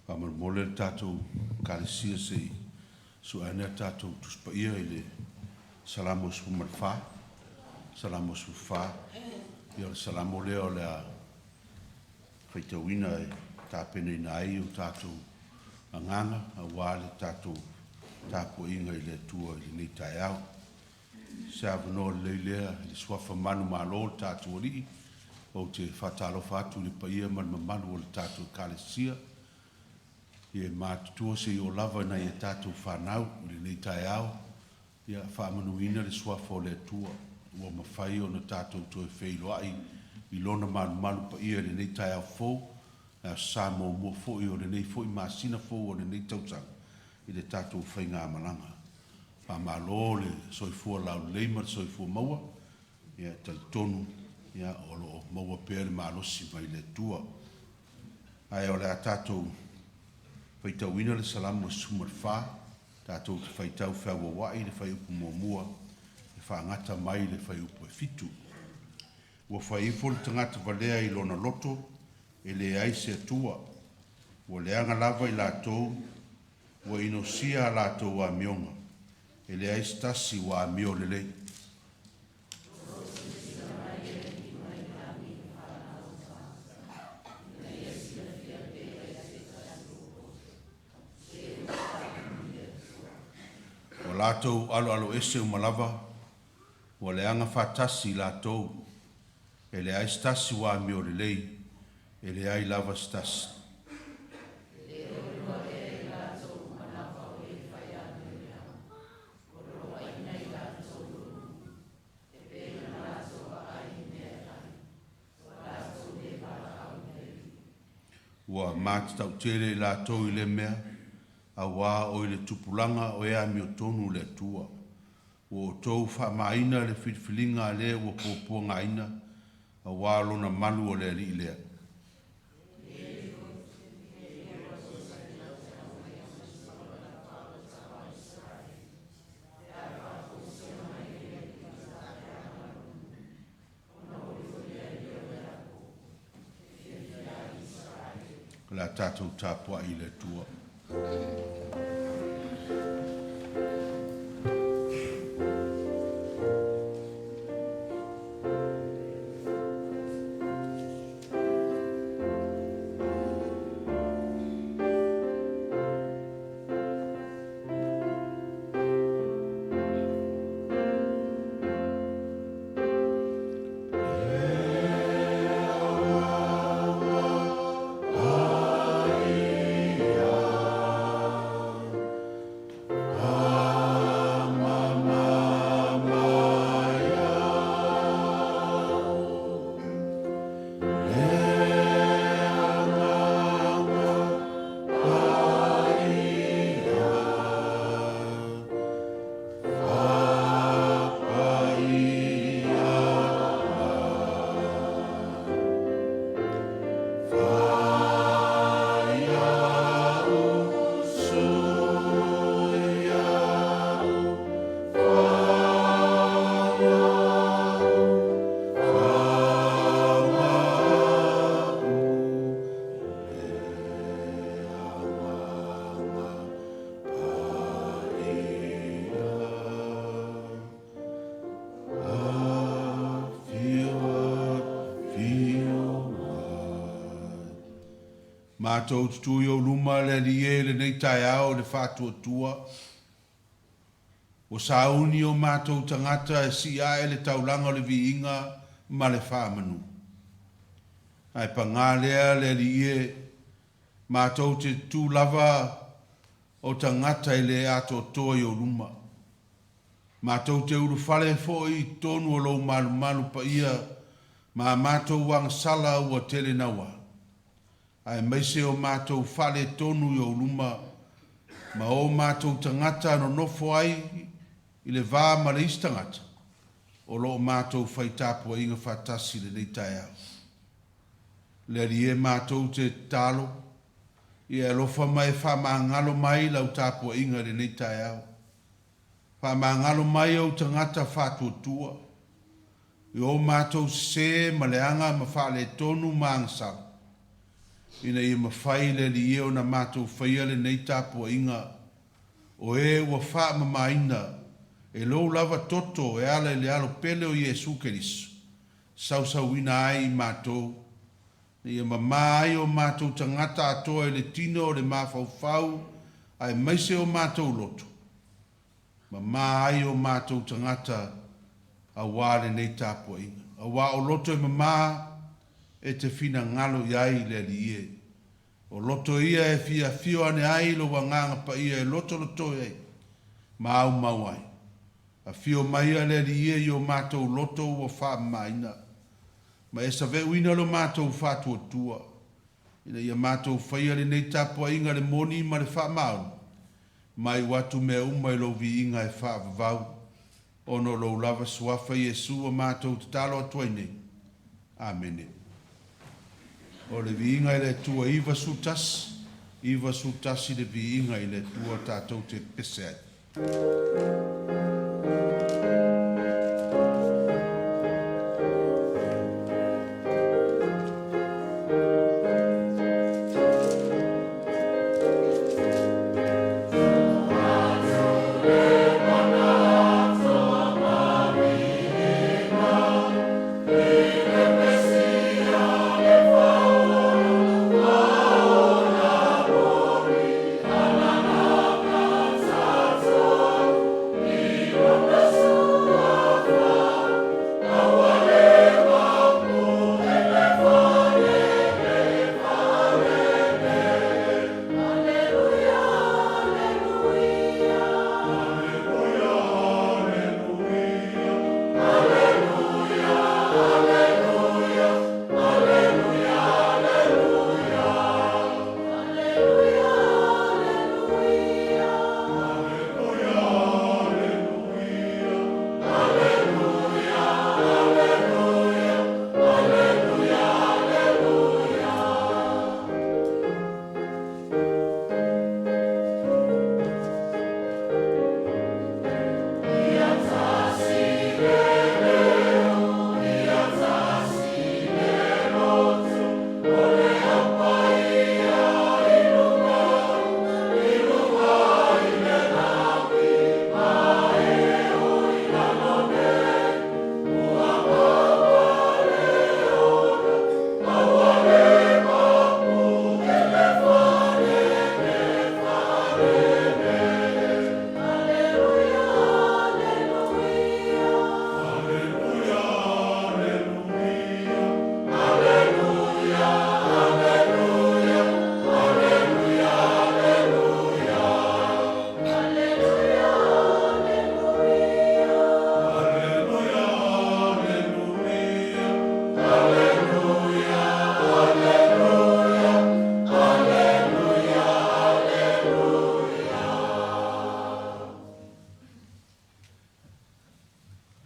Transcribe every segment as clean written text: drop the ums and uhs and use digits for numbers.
Faamolemole le tatou Ekalesia se i sue ane a tatou Tusi Paia i le Salamo 14. Salamo 14, ia o le Salamo lea o le a faitauina e tapenaina ai o tatou agaga aua le tatou tapuaiga i le Atua i lenei taeao. Se avanoa lelei lea i le Suafa manumalo o le tatou Alii, ou te faatalofa atu i le paia ma le mamalu o le tatou Ekalesia, e matutua seia oo lava i nai a tatou fanau i lenei taeao. Ia faamanuina le Suafa o le Atua ua mafai ona tatou toe feiloai i Lona malumalu paia i lenei taeao fou, le Aso Sa muamua foi o lenei foi masina fou o lenei tausaga i le tatou faigamalaga. Faamalo le soifua laulelei ma le soifua maua, ia e talitonu ia o lo o maua pea le malosi mai le Atua. Ae o le a tatou faitauina le Salamo e 14, tatou te faitau feauauai le fuaiupu muamua e faagata mai le fuaiupu e 7. Ua fai ifo le tagata valea i lona loto, e leai se Atua. Ua leaga lava i latou, ua inosia a latou amioga, e leai se tasi ua amio lelei. Ua latou aloaloese uma lava, ua leaga faatasi i latou, e leai se tasi ua amio lelei, e leai lava se tasi. Ua matatautele i latou i lea mea, auā o i le tupulaga o e amiotonu le Atua. Ua outou faamāina le filifiliga a le ua puapuagaina, auā lona malu o le Alii lea. O le a tatou tapuai i le Atua. Matou te tu i ou luma le Alii e i lenei taeao i le faatuatua, ua sauni o matou tagata e sii ae le taulaga o le viiga ma le faamanu. Ae pagā lea le Alii e, matou te tu lava o tagata e le atoatoa i ou luma. Matou te ulufale foi i totonu o lou malumalu paia ma a matou agasala ua tele naua, aemaise o matou faaletonu i ou luma ma o matou tagata nonofo ai i le va ma le isi tagata o lo o matou fai tapuaiga faatasi i lenei taeao. Le Alii e, matou te tatalo, ia e alofa ma e faamagalo mai lau tapuaiga i lenei taeao. Faamagalo mai ou tagata faatuatua i o matou sesē ma leaga ma faaletonu ma agasala. ina ia mafai le Alii e ona matou faia lenei tapuaiga, o e ua faamamaina e lou lava toto e ala i le Alo pele o Iesu Keriso, sausauina ai i matou, ina ia mama ai o matou tagata atoa i le tino o le mafaufau aemaise o matou loto, mama ai o matou tagata auā lenei tapuaiga. Auā o loto e mama e te finagalo i ai le Alii e. O loto ia e fia afio ane ai lou Agaga Paia e lotoloto ai ma aumau ai. Afio maia le Alii e i o matou loto ua faamamaina, ma e saveuina lo matou faatuatua, ina ia matou faia lenei tapuaiga le moni ma le faamaoni, ma iu atu mea uma i lou viiga e faavavau, ona o lou lava Suafa Iesu ua matou tatalo atu ai nei. Amene. O le viiga i le Atua 91, 91 le viiga i le Atua tatou te pese ai.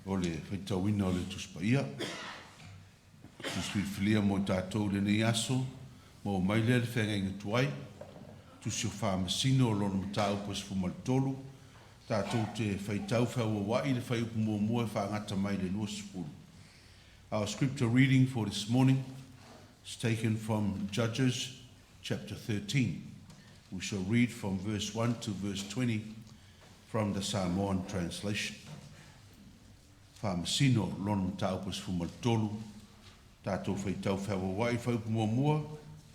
O le faitauina o le Tusi Paia, Tusi Filifilia mo i tatou i lenei aso, maua mai lea i le Feagaiga Tuai, Tusi o Faamasino o lona Mataupu e 13, tatou te faitau feauaua'i le fuaiupu muamua e faagata mai i le 20. Our scripture reading for this morning is taken from Judges chapter 13. We shall read from verse 1 to verse 20 from the Samoan translation. Faamasino, lona Mataupu e 13, tatou faitau feauaua'i fuaiupu muamua,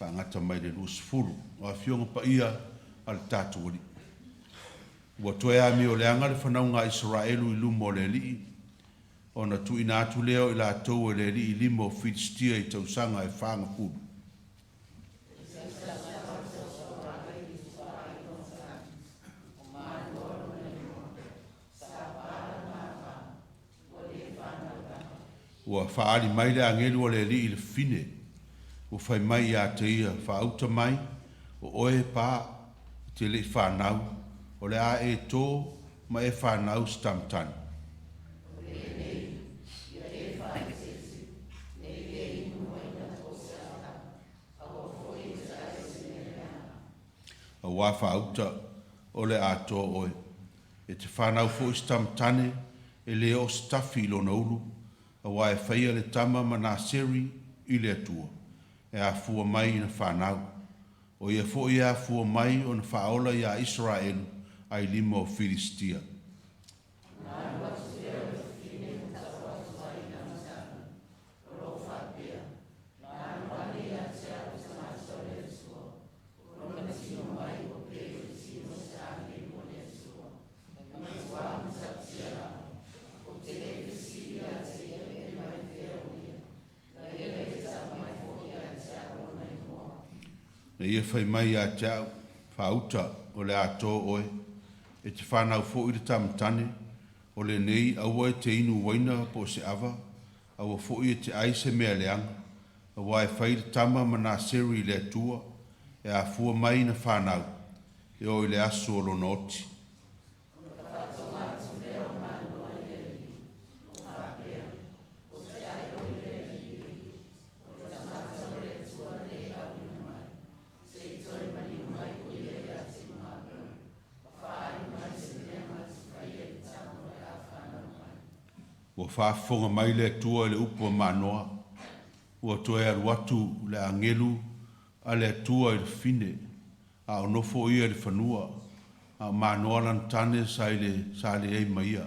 faagata mai le 20. O Afioga Paia a le tatou Alii. Ua toe amioleaga le fanauga a Isaraelu i luma o le Alii, ona tuuina atu lea o i latou e le Alii i lima o Filistia i tausaga e fagafulu. Ua faaali mai le agelu a le Alii i le fafine, ua fai mai ia te ia, Faauta mai, o oe e pā, e te le'i fanau, o le a e tō ma e fanau se tama tane. Auā faauta, o le a tō oe. E te fanau foi se tama tane, e lē oo se tafi i lona ulu, auā e faia le tama ma Naseri i le Atua. e afua mai ina fanau. O ia foi e afua mai ona faaola iā Isaraelu ai lima o Filisitia. Na ia fai mai ia te au, Faauta, o le a tō oe, e te fanau foi le tama tane, o lenei, aua e te inu uaina po o se ava, aua foi e te ai se mea leaga, aua e fai le tama ma Naseri i le Atua, e afua mai ina fanau, e oo i le aso o lona oti. Ua faafofoga mai le Atua i le upu a Manoa, ua toe alu atu le agelu a le Atua i le fafine, a o nofo ia i le fanua, a o Manoa lana tane sa i le sa leai ma ia.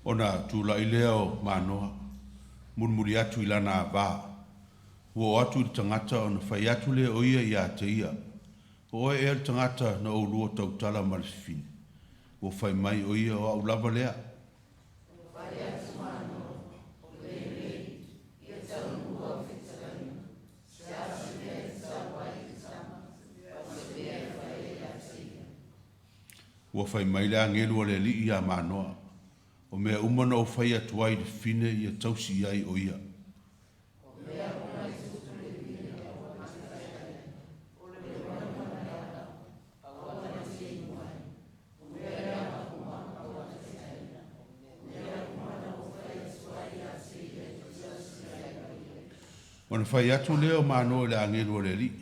Ona tulai lea o Manoa, mulimuli atu i lana ava. Ua oo atu i le tagata ona fai atu lea o ia ia te ia, O oe ea le tagata na oulua tautala ma le fafine? Ua fai mai o ia, O au lava lea. Ua fai mai le agelu a le Alii iā Manoa, O mea uma na ou fai atu ai i le fafine ia tausi i ai o ia. Ona fai atu lea o Manoa i le agelu a le Alii,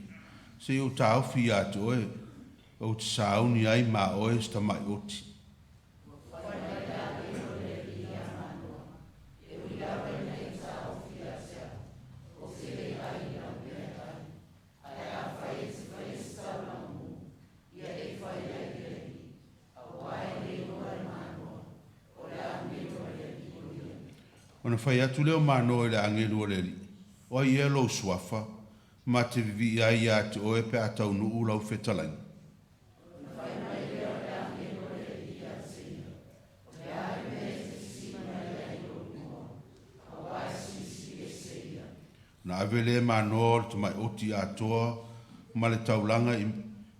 Se i ou taofi ia te oe, ou te sauni ai ma oe se tamai oti. Ona fai atu lea o Manoa i le agelu o le Alii, O ai ea lou suafa, ma te vivii ai ia te oe pe a taunuu lau fetalaiga? Ona ave lea e Manoa o le tamai oti atoa ma le taulaga i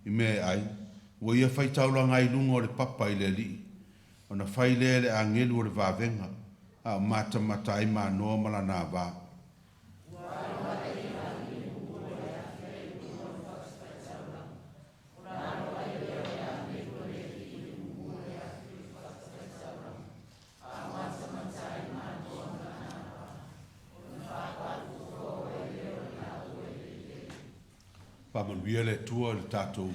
i mea e ai, ua ia faitaulaga ai i luga o le papa i le Alii. Ona fai lea e le agelu o le vavega, a o matamata ai Manoa ma lana ava. Faamanuia le Atua i le tatou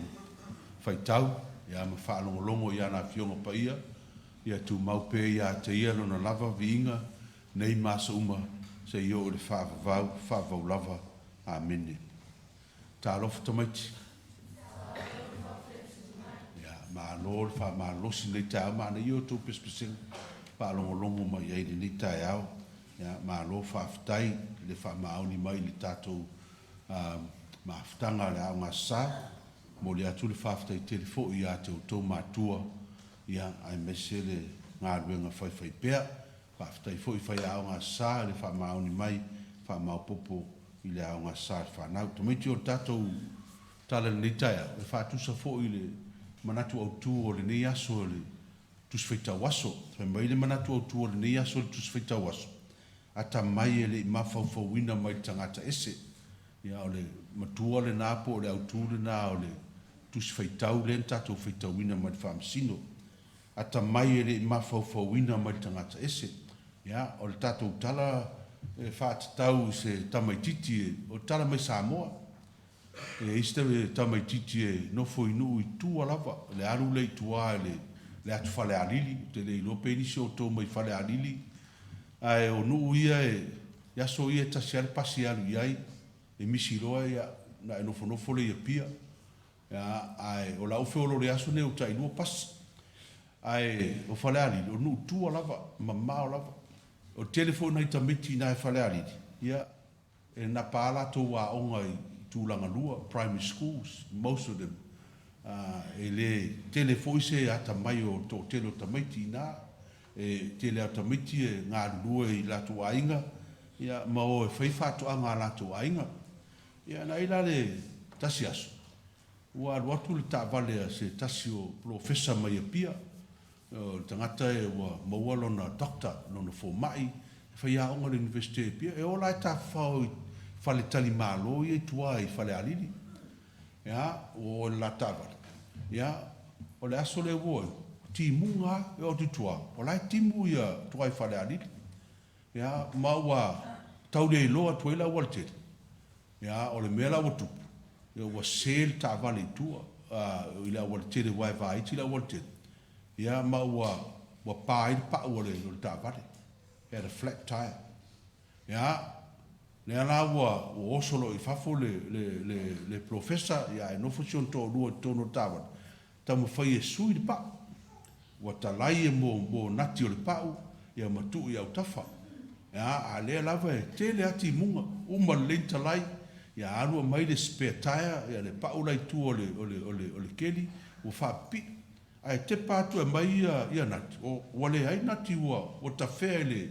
faitau ia ma faalogologo i ana Afioga Paia, ia tumau pea ia te Ia Lona lava viiga nei ma aso uma seia oo i le faavavau, faavavau lava. Amene. Talofa tamaiti. Ia, malo le faamalolosi i lenei taeao, manaia outou pesepesega faalogologo mai i ai i lenei taeao. Ia, malo faafetai i le faamaoni mai i le tatou mafutaga a le Aoga Aso Sa. Momoli atu le faafetai tele foi ia te outou matua, ia, aemaise le galuega faifaipea. Faafetai foi i faiaoga Aso Sa i le faamaoni mai, faamaopoopo i le Aoga Aso Sa a le fanau. Tamaiti o le tatou tala i lenei taeao, e faatusa foi i le manatu autu o lenei aso i le Tusi Faitau Aso. Fai mai le manatu autu o lenei aso i le Tusi Faitau Aso, Atamai e le i mafaufauina mai le tagata ese. Ia, o le matua lena po o le autu lena o le Tusi Faitau lea na tatou faitauina mai le Faamasino. Atamai e le i mafaufauina mai le tagata ese. Ia, o le tatou tala e faatatau i se tamaitiiti, o le tala mai Samoa. E i ai se tamaitiiti e nofo i nuu i tua lava, le alu lea i tua i le, le atu Falealili, ou te le iloa pe i ai nisi o outou mai Falealili, ae o nuu ia e, i aso ia e tasi lava le pasi e alu i ai, e misi loa ia ona e nofonofo lea i Apia. Ia, ae o lau feoloolo i aso nei ua tailua pasi. Ae o Falealili, o nuu tua lava, mamao lava. O le tele foi o nai tamaiti i ina i Falealili, ia, e napa lava latou aoga i tulaga lua, primary schools, most of them. E le tele foi se atamai o le toatele o tamaiti i ina. E tele lava o tamaiti e galulue i latou aiga, ia, ma o e fai faatoaga a latou aiga. Ia na i ai la le tasi aso, ua alu atu le taavale a se tasi o polofesa mai Apia, o le tagata ua maua lona doctor, lona fomai, e faiaoga i le Iunivesite i Apia. E o la e tafafao i faletalimalo ia i tua i Falealili. Ia, ua o i le la taavale, ia, o le aso lea ua o ai, timuga lava, e oo atu i tua, o la e timu tua i Falealili. Ia, ma ua tau le iloa atu ai le aualatele. Ia, o le mea la ua tupu, ia ua se le taavale i tua, i le aualatele aua e vaiti le aualatele, ia ma ua ua pa ai le pau o le taavale, he had a flat tire. Ia, lea la ua ua oso loa i fafo le le le le polofesa, ia ae nofo si ona toalua i totonu o le taavale, taumafai e sui le pau. Ua talai e mo mo nati o le pau, ia ma tuu i autafa. Ia, a lea lava e tele a timuga, uma lelei ona talai, ia alu aumai le spare tire, ia le pau la i tua o le o le o le o le keli, ua faapipii. Ae tepa atu e aumai ia ia nati, o ua leai nati ua ua tafea i le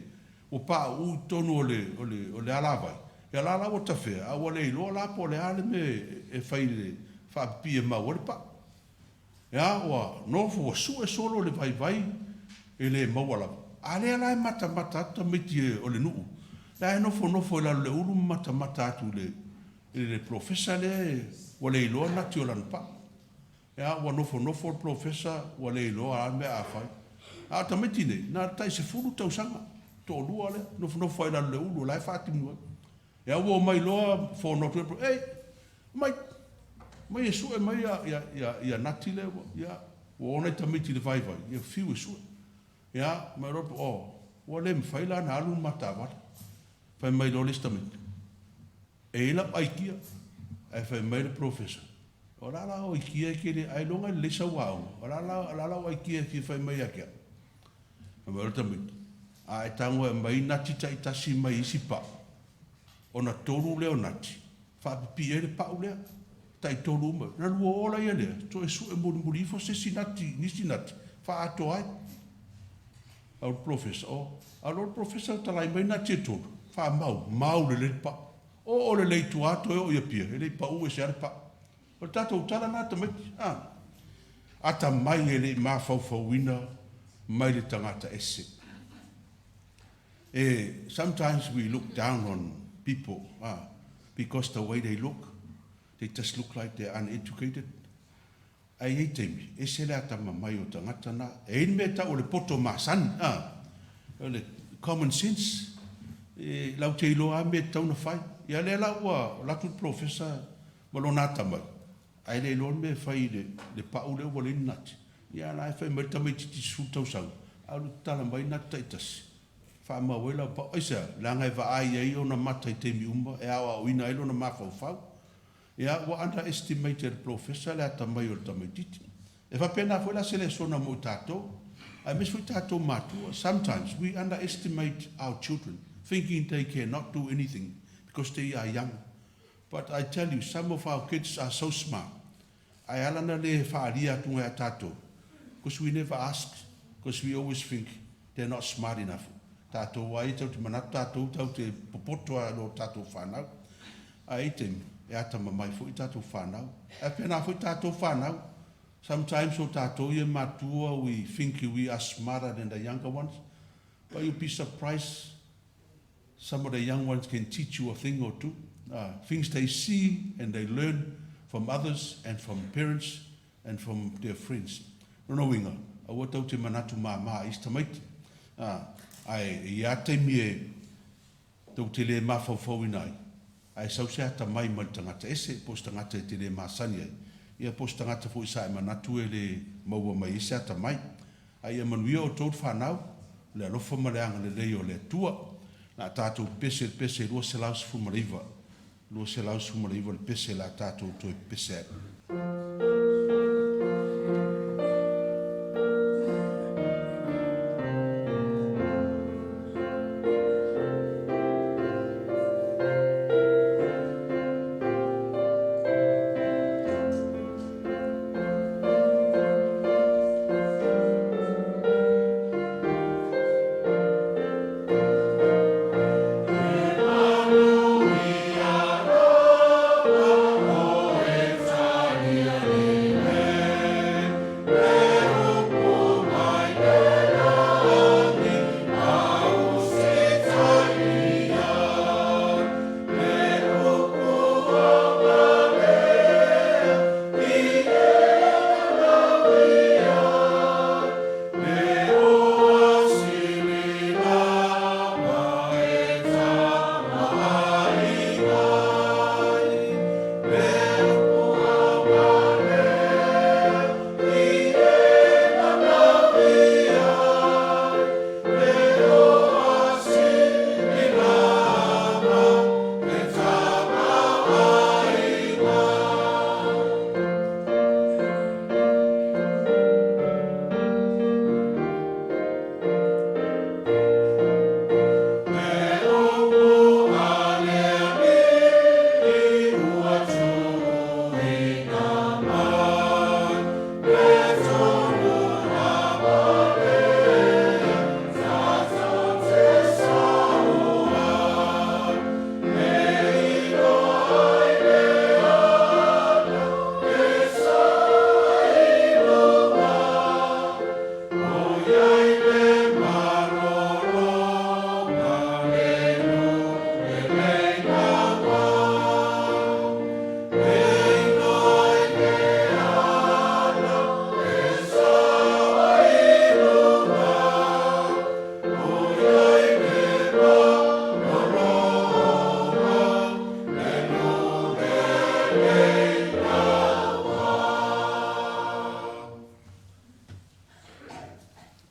ua pauu i totonu o le o le o le alavai, ia la la ua tafea, a ua le iloa la po o le a le mea e fai i le faapipii e mau ai le pau. Ia, ua nofo, ua sue solo le vaivai, e le maua lava. A lea la e matamata atu tamaiti o le nuu, la e nofonofo i lalo o le ulu ma matamata atu i le, i le polofesa lea ua le iloa nati o lana pau. Ia, ua nofonofo le polofesa ua le iloa lava le mea a fai. A o tamaiti nei, na o le tai 10 tausaga, toalua lea, nofonofo lava i lalo o le ulu o la e faatimu ai. Ia ua omai loa fono atu ai, Ei, omai, omai e sue mai ia nati lea ua, ia, ua o nai tamaiti i le vaivai, ia fiu e sue. Ia, mai loa, oh, ua le mafai la ona alu le ma taavale. Fai mai loa le isi tamaiti, e i ai lau aikia. Ae fai mai le polofesa, o le a la au aikia e te le, ailoga e lelei sau aoga, o le a la, o le a lau aikia e fia fai mai ia te au? Fai mai loa le tamaiti, a e tago e aumai nati taitasi mai isi pau, ona tolu lea o nati, faapipii ai le pau lea, taitolu uma. Ona lua ola ia lea, toe sue mulimuli ifo se isi nati, nisi nati, faaatoa ai. Au le polofesa, oh, a loa le polofesa talai mai nati e tolu, faamau, mau lelei le pau. Oo lelei i tua toe oo i Apia, e le i pau ese lava le pau. O le tatou tala lena tamaiti, a. Atamai e le i mafaufauina mai le tagata ese. E, sometimes we look down on people, a, because the way they look, they just look like they're uneducated. Ae i ai taimi, ese le atamamai o tagata na. E i ai le mea e tau o le poto masani, a, o le common sense, e latou te iloa lava mea e tatau ona fai. Ia lea la ua alu atu le polofesa ma lona atamai, ae le iloa le mea e fai i le pau lea ua leai ni nati. Ia a la e fai mai le tamaitiiti 10 tausaga, alu e tatala mai nati taitasi, faamau ai lau pau. Aisea? Leaga e vaai ai ona mata i taimi uma e aoaoina ai lona mafaufau. Ia, ua underestimate e le polofesa le atamai o le tamaitiiti. E faapena foi la se lesona mo i tatou, aemaise foi tatou matua. Sometimes we underestimate our children, thinking they cannot do anything because they are young. But I tell you, some of our kids are so smart. Ae ala ona le faaalia atu ia tatou, because we never ask, because we always think they're not smart enough. Tatou ai tatou te manatu tatou tatou te popoto lava i lo tatou fanau. Ae i taimi, e atamamai foi tatou fanau. Ae faapena foi tatou fanau. Sometimes o tatou ia matua, we think we are smarter than the younger ones, but you'll be surprised some of the young ones can teach you a thing or two. Things they see and they learn from others and from parents and from their friends. Lona uiga, aua tou te manatu māmā i isi tamaiti. Ae i a taimi e tou te le mafaufauina ai, Ae sau se atamai mai le tagata ese, po o se tagata e te le masani ai, ia po o se tagata foi sa e manatu e le maua mai ai se atamai. A ia manuia outou le fanau, le alofa ma le agalelei o le Atua. O le a tatou pepese i le pese 219, 219 le pese o le a tatou toe pepese ai.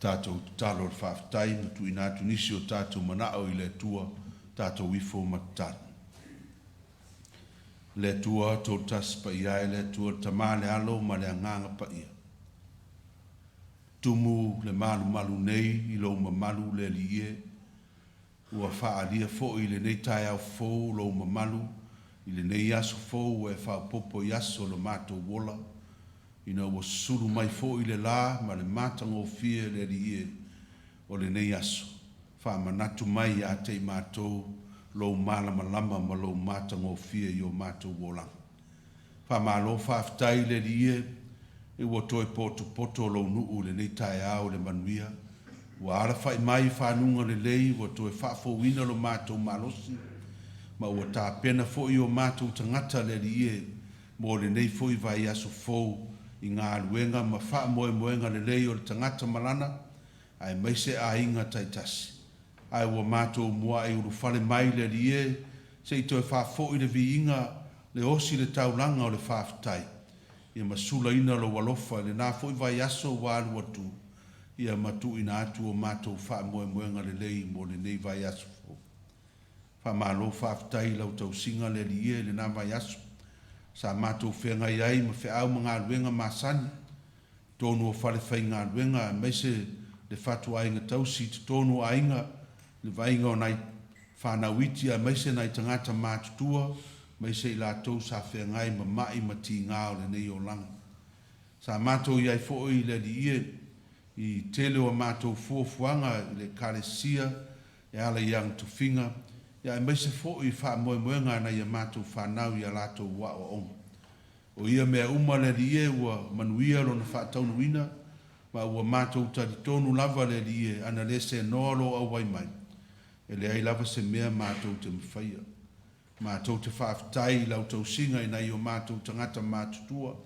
Tatou tatalo le faafetai ma tuuina atu nisi o tatou manao i le Atua, tatou ifo ma tatalo. Le Atua Toatasi Paia e, le Atua le Tama, le Alo ma le Agaga Paia. Tumu le malumalu nei i lou mamalu le Alii e, ua faaalia foi i lenei taeao fou lou mamalu i lenei aso fou ua e faaopoopo i aso o lo matou ola, ina ua susulu mai foi le la ma le matagofie le Alii e o lenei aso, faamanatu mai ia te i matou lou malamalama ma lou matagofie i o matou olaga. Faamalo faafetai le Alii e, e ua toe potopoto lou nuu i lenei taeao i le manuia, ua alafai mai i fanuga lelei, ua toe faafouina lo matou malosi, ma ua tapena foi o matou tagata le Alii e mo lenei foi vaiaso fou i galuega ma faamoemoega lelei o le tagata ma lana, aemaise aiga taitasi. Ae ua matou muai ulufale mai le Alii e, se i toe faafoi le viiga, le osi le taulaga o le faafetai, ia ma sulaina lou alofa i lena foi vaiaso ua alu atu, ia ma tuuina atu o matou faamoemoega lelei mo lenei vaiaso fou. Faamalo faafetai i lau tausiga le Alii e i lena vaiaso sa matou feagai ai ma feau ma galuega masani totonu o falefaigaluega aemaise le fatuaiga tausi i totonu o aiga, le vaaiga o nai fanau iti aemaise nai tagata matutua, aemaise i latou sa feagai ma ma'i ma tiga o lenei olaga. Sa matou i ai foi le Alii e i tele o a matou fuafuaga i le Ekalesia e ala i ana tofiga, ia aemaise foi i faamoemoega a nai a matou fanau i a latou aoaoga. O ia mea uma le Alii e ua manuia lona faataunuuina, ma ua matou talitonu lava le Alii e, ana le senoa lou auai mai, e leai lava se mea matou te mafaia. Matou te faafetai i lau tausiga i nai o matou tagata matutua,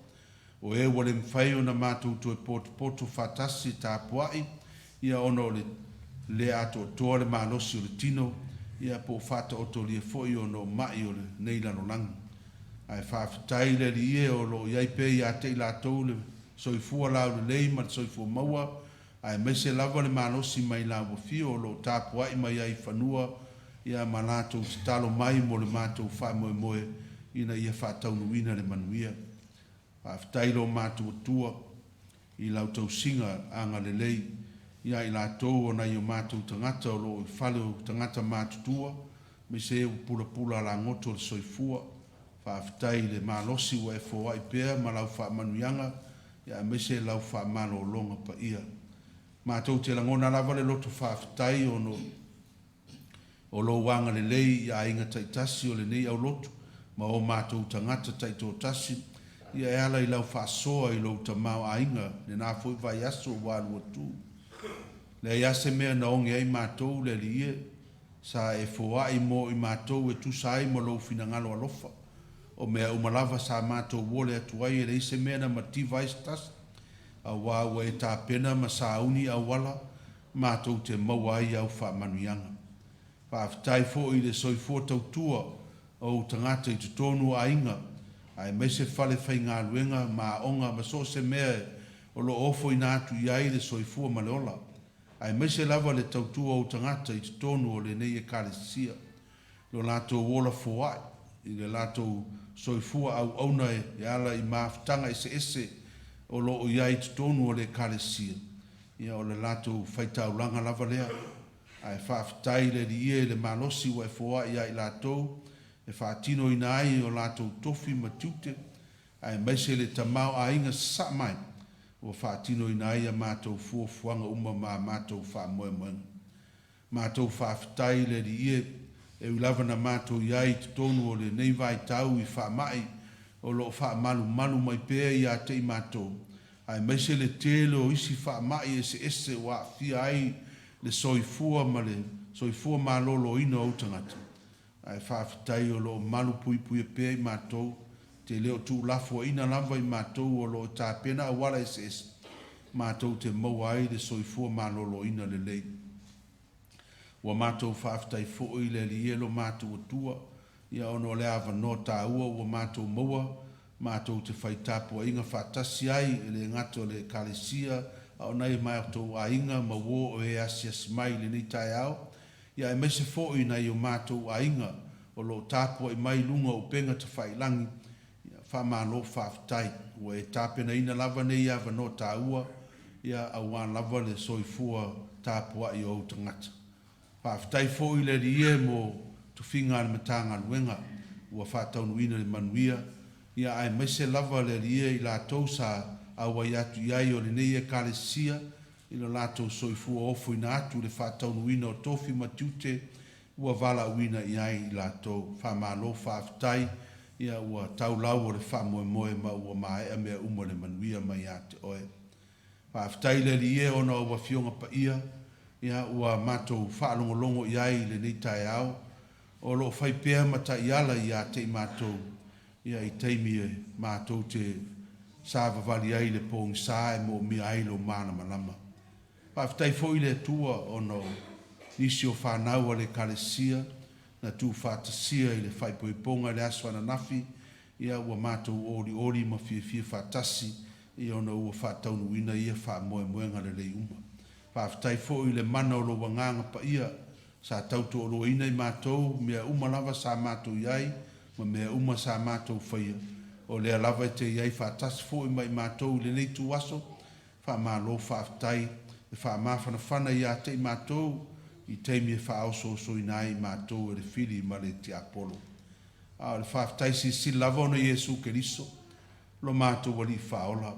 o e ua le mafai ona matou toe potopoto faatasi e tapuai, ia ona o le le atoatoa le malosi o le tino, ia po o faataotolia foi ona o ma'i o lenei lalolagi. Ae faafetai i le Alii e o lo o i ai pea ia te i latou le soifua laulelei ma le soifua maua, aemaise lava le malosi mai lau Afio o lo o tapuai mai ai i fanua ia ma latou tatalo mai mo le matou faamoemoe ina ia faataunuuina le manuia. Faafetai i lo matou Atua i lau tausiga agalelei ia i latou o nai o matou tagata o lo o i fale o tagata matutua, aemaise e ua pulapula alagoto le soifua. Faafetai i le malosi ua e foai pea ma lau faamanuiaga, aemaise lau faamalologa paia. Matou te lagona lava le loto faafetai ona o lou agalelei i aiga taitasi o lenei aulotu ma o matou tagata taitoatasi, ia e ala i lau faasoa i lou tamaoaiga lena foi vaiaso ua alu atu. Leai lava se mea na oge ai matou, le Alii e, sa e foai mo i matou e tusa ai ma lou finagalo alofa. O mea uma lava sa matou ole atu ai e leai se mea na mativa ai se tasi, auā ua e tapena ma sauni auala matou te maua ai au faamanuiaga. Faafetai foi i le soifua tautua o ou tagata i totonu o aiga, aemaise fale faigaluega ma aoga ma so o se mea o lo o ofoina atu i ai le soifua ma le ola, aemaise lava le tautua o ou tagata i totonu o lenei Ekalesia, lo latou ola foai i le latou soifua auauna e ala i mafutaga eseese o lo o i ai i totonu o le Ekalesia, ia o le latou faitaulaga lava lea. Ae faafetai i le Alii e i le malosi ua e foai ia i latou e faatinoina ai o latou tofi ma tiute, aemaise le tamaoaiga sasaa mai ua faatinoina ai a matou fuafuaga uma ma a matou faamoemoega. Matou faafetai i le Alii e, e ui lava na matou i ai i totonu o lenei vaitau i faamai o lo o faamalumalu mai pea ia te i matou, aemaise le tele o isi faamai eseese ua aafia ai le soifua ma le soifua maloloina o ou tagata. Ae faafetai o lo o malu puipuia pea i matou, te le o tuulafoaina lava i matou o lo o tapena auala eseese matou te maua ai le soifua maloloina lelei. Ua matou faafetai foi i le Alii e lo matou Atua, ia ona o le avanoa taua ua matou maua, matou te fai tapuaiga faatasi ai, e le gata o le Ekalesia, a o nai o matou aiga ma uo o e asiasi mai i lenei taeao, ia aemaise foi nai o matou aiga o lo o tapuai mai i luga o upega tafailagi, ia faamalo faafetai. Ua e tapenaina lava nei avanoa taua, ia aua lava le soifua tapuai o ou tagata. Faafetai foi i le Alii e mo tofiga a le Matagaluega ua faataunuuina i le manuia, ia aemaise lava le Alii e i latou sa auai atu i ai o lenei Ekalesia i lo latou soifua ofoina atu i le faataunuuina o tofi ma tiute ua valaauina i ai i latou. Faamalo faafetai, ia ua tau lau o le faamoemoe ma ua maea mea uma le manuia mai ia te oe. Faafetai i le Alii e ona o au Afioga Paia, ia ua matou faalogologo i ai i lenei taeao, o lo o fai pea ma taiala ia te i matou, ia i taimi e matou te savavali ai i le pogisa e moomia ai lou malamalama. Faafetai foi i le Atua ona o nisi o fanau a le Ekalesia na tuufaatasia i le faaipoipoga i le aso ananafi, ia ua matou olioli ma fiafia faatasi ia ona ua faataunuuina ia faamoemoega lelei uma. Faafetai foi i le mana o lou Agaga Paia sa tautoaluaina i matou mea uma lava sa matou i ai ma mea uma sa matou faia, o lea lava e te i ai faatasi foi ma i matou i lenei ituaso. Faamalo faafetai le faamafanafana ia te i matou i taimi e faaosoosoina ai i matou e le fili ma le tiapolo. A o le faafetai silisili lava ona Iesu Keriso, lo matou Alii Faaola,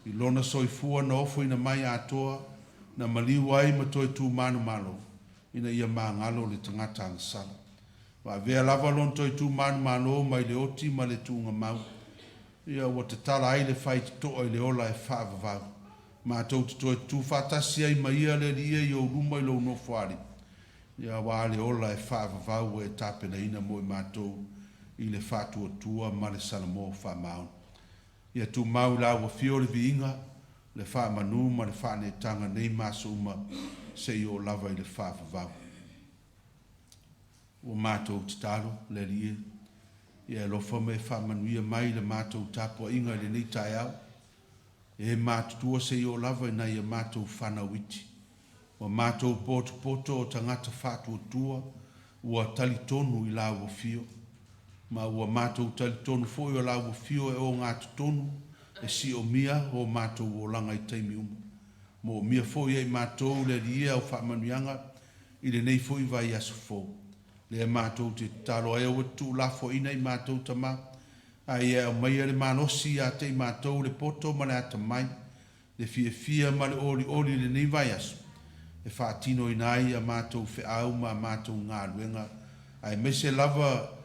i Lona soifua na ofoina mai atoa, na maliu ai ma toe tumanumalo, ina ia magalo le tagata agasala. Ua avea lava lona toe tumanumalo mai le oti ma le tuugamau, ia ua tatala ai le faitotoa i le ola e faavavau. Matou te toe tutu faatasi ai ma Ia le Alii e i ou luma i lou nofoalii, ia aua le ola e faavavau ua e tapenaina mo i matou i le faatuatua ma le salamo faamaoni. Ia tumau i lau Afio le viiga, le faamanu ma le faaneetaga nei ma aso uma seia oo lava i le faavavau. Ua matou tatalo le Alii e, ia e alofa ma e faamanuia mai i le matou tapuaiga i lenei taeao. E matutua seia oo lava i nai a matou fanau iti. Ua matou potopoto o tagata faatuatua ua talitonu i Lau Afio, ma ua matou talitonu foi o Lau Afio e ogatotonu e siomia o matou olaga i taimi uma. Moomia foi e i matou le Alii e au faamanuiaga i lenei foi vaiaso fou. Lea matou te tatalo ai aua te tuulafoaiina i matou tama, a ia e aumaia le malosi ia te i matou le poto ma le atamai, le fiafia ma le olioli i lenei vaiaso, e faatinoina ai a matou feau ma a matou galuega, aemaise lava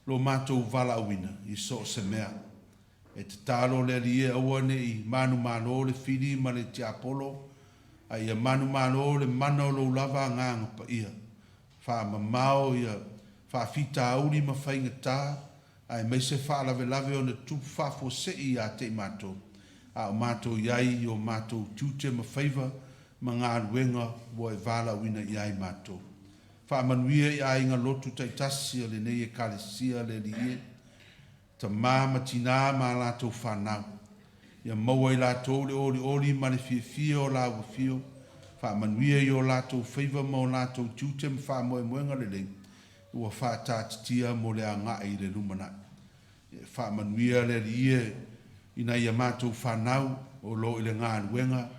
lo matou valaauina i so o se mea. E tatalo le Alii e aua ne i manumalo le fili ma le tiapolo, a ia manumalo le mana o lou lava Agaga Paia. Faamamao ia faafitauli ma faigata, aemaise faalavelave ona tutupu faafuasei ia te i matou, a o matou i ai i o matou tiute ma faiva ma galuega ua e valaauina i ai matou. Faamanuia i aiga lotu taitasi a lenei Ekalesia le Alii e, tama ma tinā ma a latou fanau. Ia maua e i latou le olioli ma le fiafia o Lau Afio, faamanuia i o latou faiva ma o latou tiute ma faamoemoega lelei ua faataatitia mo le agai i le lumanai. Ia faamanuia le Alii e i nai a matou fanau o lo o i le galuega,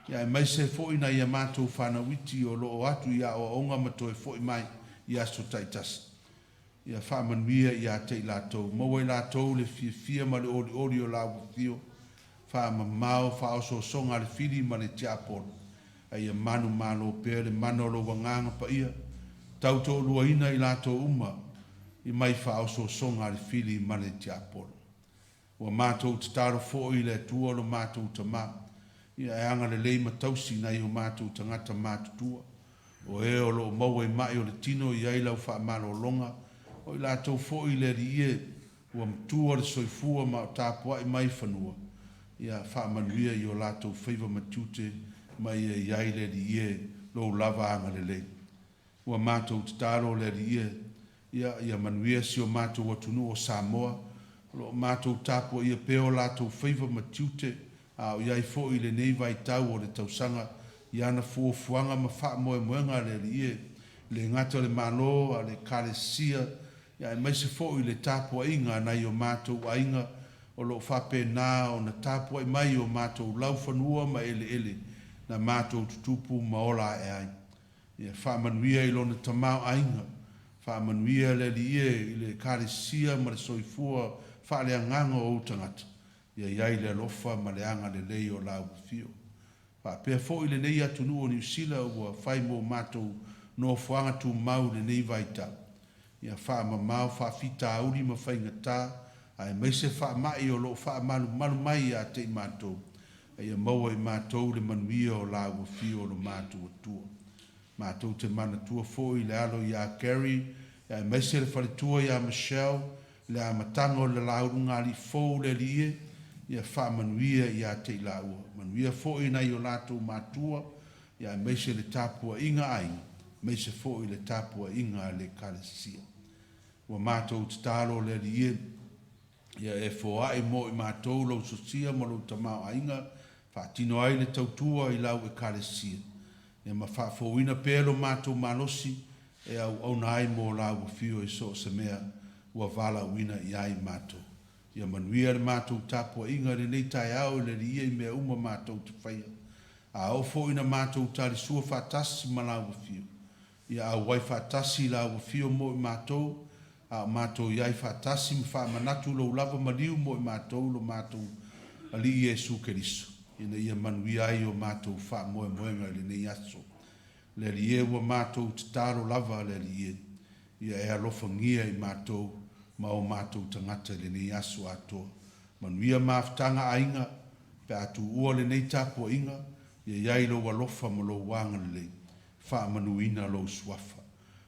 ia aemaise foi nai a matou fanau iti o lo o atu i aoaoga ma toe foi mai i aso taitasi. Ia faamanuia ia te i latou. Maua e latou le fiafia ma le olioli o Lau Afio, faamamao faaosoosoga a le fili ma le tiapolo, a ia manumalo pea le mana o Lou Agaga Paia, tautoaluaina i latou uma i mai faaosoosoga a le fili ma le tiapolo. Ua matou tatalo foi i le Atua lo matou Tama, ia e agalelei ma tausi nai o matou tagata matutua, o e o lo o maua i ma'i o le tino i ai lau faamalologa, o i latou foi le Alii e, ua matua le soifua ma o tapua'i mai fanua, ia faamanuia i o latou faiva ma tiute ma ia i ai le Alii e, lou lava agalelei. Ua matou tatalo le Alii e, ia, ia manuia si o matou atunuu o Samoa, o lo o matou tapuaia pea o latou faiva ma tiute, a o i ai foi i lenei vaitau o le tausaga i ana fuafuaga ma faamoemoega a le Alii e, le gata o le Malo, a le Ekalesia, ia aemaise foi le tapuaiga a nai o matou aiga o lo o faapena ona tapuai mai i o matou laufanua ma eleele na matou tutupu ma ola ae ai. Ia faamanuia i lona tamaoaiga, faamanuia le Alii e i le Ekalesia ma le soifua faaleagaga o ou tagata, ia i ai le alofa ma le agalelei o Lau Afio. Faapea foi lenei atunuu o Niu Sila ua fai mo matou nofoaga tumau i lenei vaitau. Ia faamamao faafitauli ma faigata, aemaise faamai o lo o faamalumalu mai ia te i matou, a ia maua i matou le manuia o Lau Afio o lo matou Atua. Matou te manatua foi le alo ia Gary, aemaise le faletua ia Michelle, le amataga o le laulugalii fou le Alii e, ia faamanuia ia te i laua. Manuia foi nai o latou matua, ia aemaise le tapuaiga a aiga, aemaise foi le tapuaiga a le Ekalesia. Ua matou tatalo le Alii e, ia e foai mo i matou lou sosia ma lou tamaoaiga, faatino ai le tautua i lau Ekalesia, ia ma faafouina pea lo matou malosi e auauna ai mo lau Afio i so o se mea ua valaauina i ai matou. Ia manuia le matou tapuaiga i lenei taeao i le Alii i mea uma matou te faia. A oo foi ina matou talisua faatasi ma lau Afio, Ia auai faatasi i lau afio mo i matou, a o matou i ai faatasi ma faamanatu lou lava maliu mo i matou lo matou Alii Iesu Keriso, ina ia manuia ai o matou faamoemoega i lenei aso. Le Alii e, ua matou tatalo lava, le Alii e, ia e alofagia i matou ma o matou tagata i lenei aso atoa. Manuia mafutaga aiga, pe a tuua lenei tapuaiga, ia i ai lou alofa ma lou agalelei. Faamanuina lou suafa.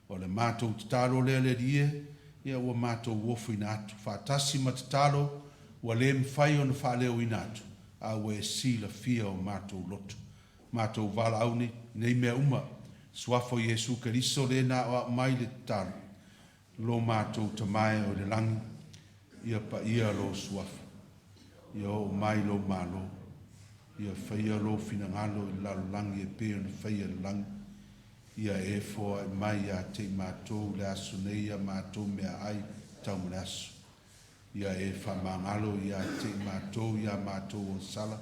O le matou tatalo lea le Alii e, ia ua matou ofoina atu, faatasi ma tatalo ua le mafai ona faaleoina atu, a ua e silafia o matou loto. Matou valaau nei, nei mea uma, Suafa o Iesu Keriso le na aoao mai le tatalo. Lo matou Tama e o i le lagi, ia paia lou Suafa, ia oo mai lou Malo, ia faia lou finagalo i le lalolagi e pei ona faia i le lagi. Ia e foai mai ia te i matou i le aso nei a matou meaai tau ma le aso. Ia e faamagalo ia te i matou i a matou agasala,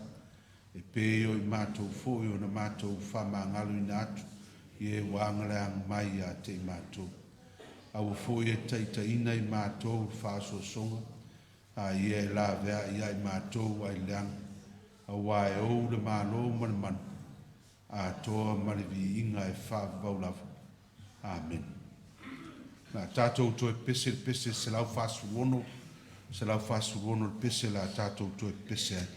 e pei o i matou foi ona matou faamagaloina atu i e ua agaleaga mai ia te i matou. Aua foi e taitaiina i matou i le faaosoosoga, a ia e laveai ia i matou ai le leaga, auā e ou le Malo ma le mana, atoa ma le viiga e faavavau lava. Amene. O le a tatou toe pepese i le pese 146, 146 le pese o le a tatou toe pepese ai.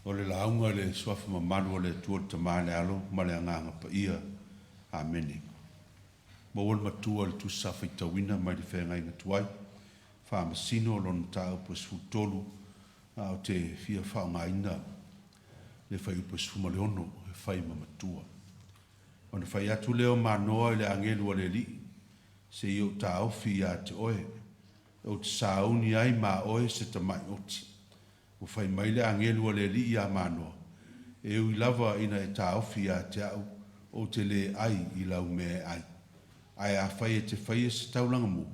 O le lauga i le Suafa mamalu o le Atua le Tama le Alo ma le Agaga Paia. Amene. Maua le Matua i le Tusi Sa Faitauina mai le Feagaiga Tuai, Faamasino lona Mataupu e 13, a ou te fia faaaogaina le fuaiupu e 16 e fai ma matua. Ona fai atu lea o Manoa i le agelu a le Alii, Se i ou taofi ia te oe, ou te sauni ai ma oe se tamai oti. Ua fai mai le agelu a le Alii iā Manoa, E ui lava ina e taofi ia te au, ou te lē ai i lau mea e ai. Ae afai e te faia se taulaga mu,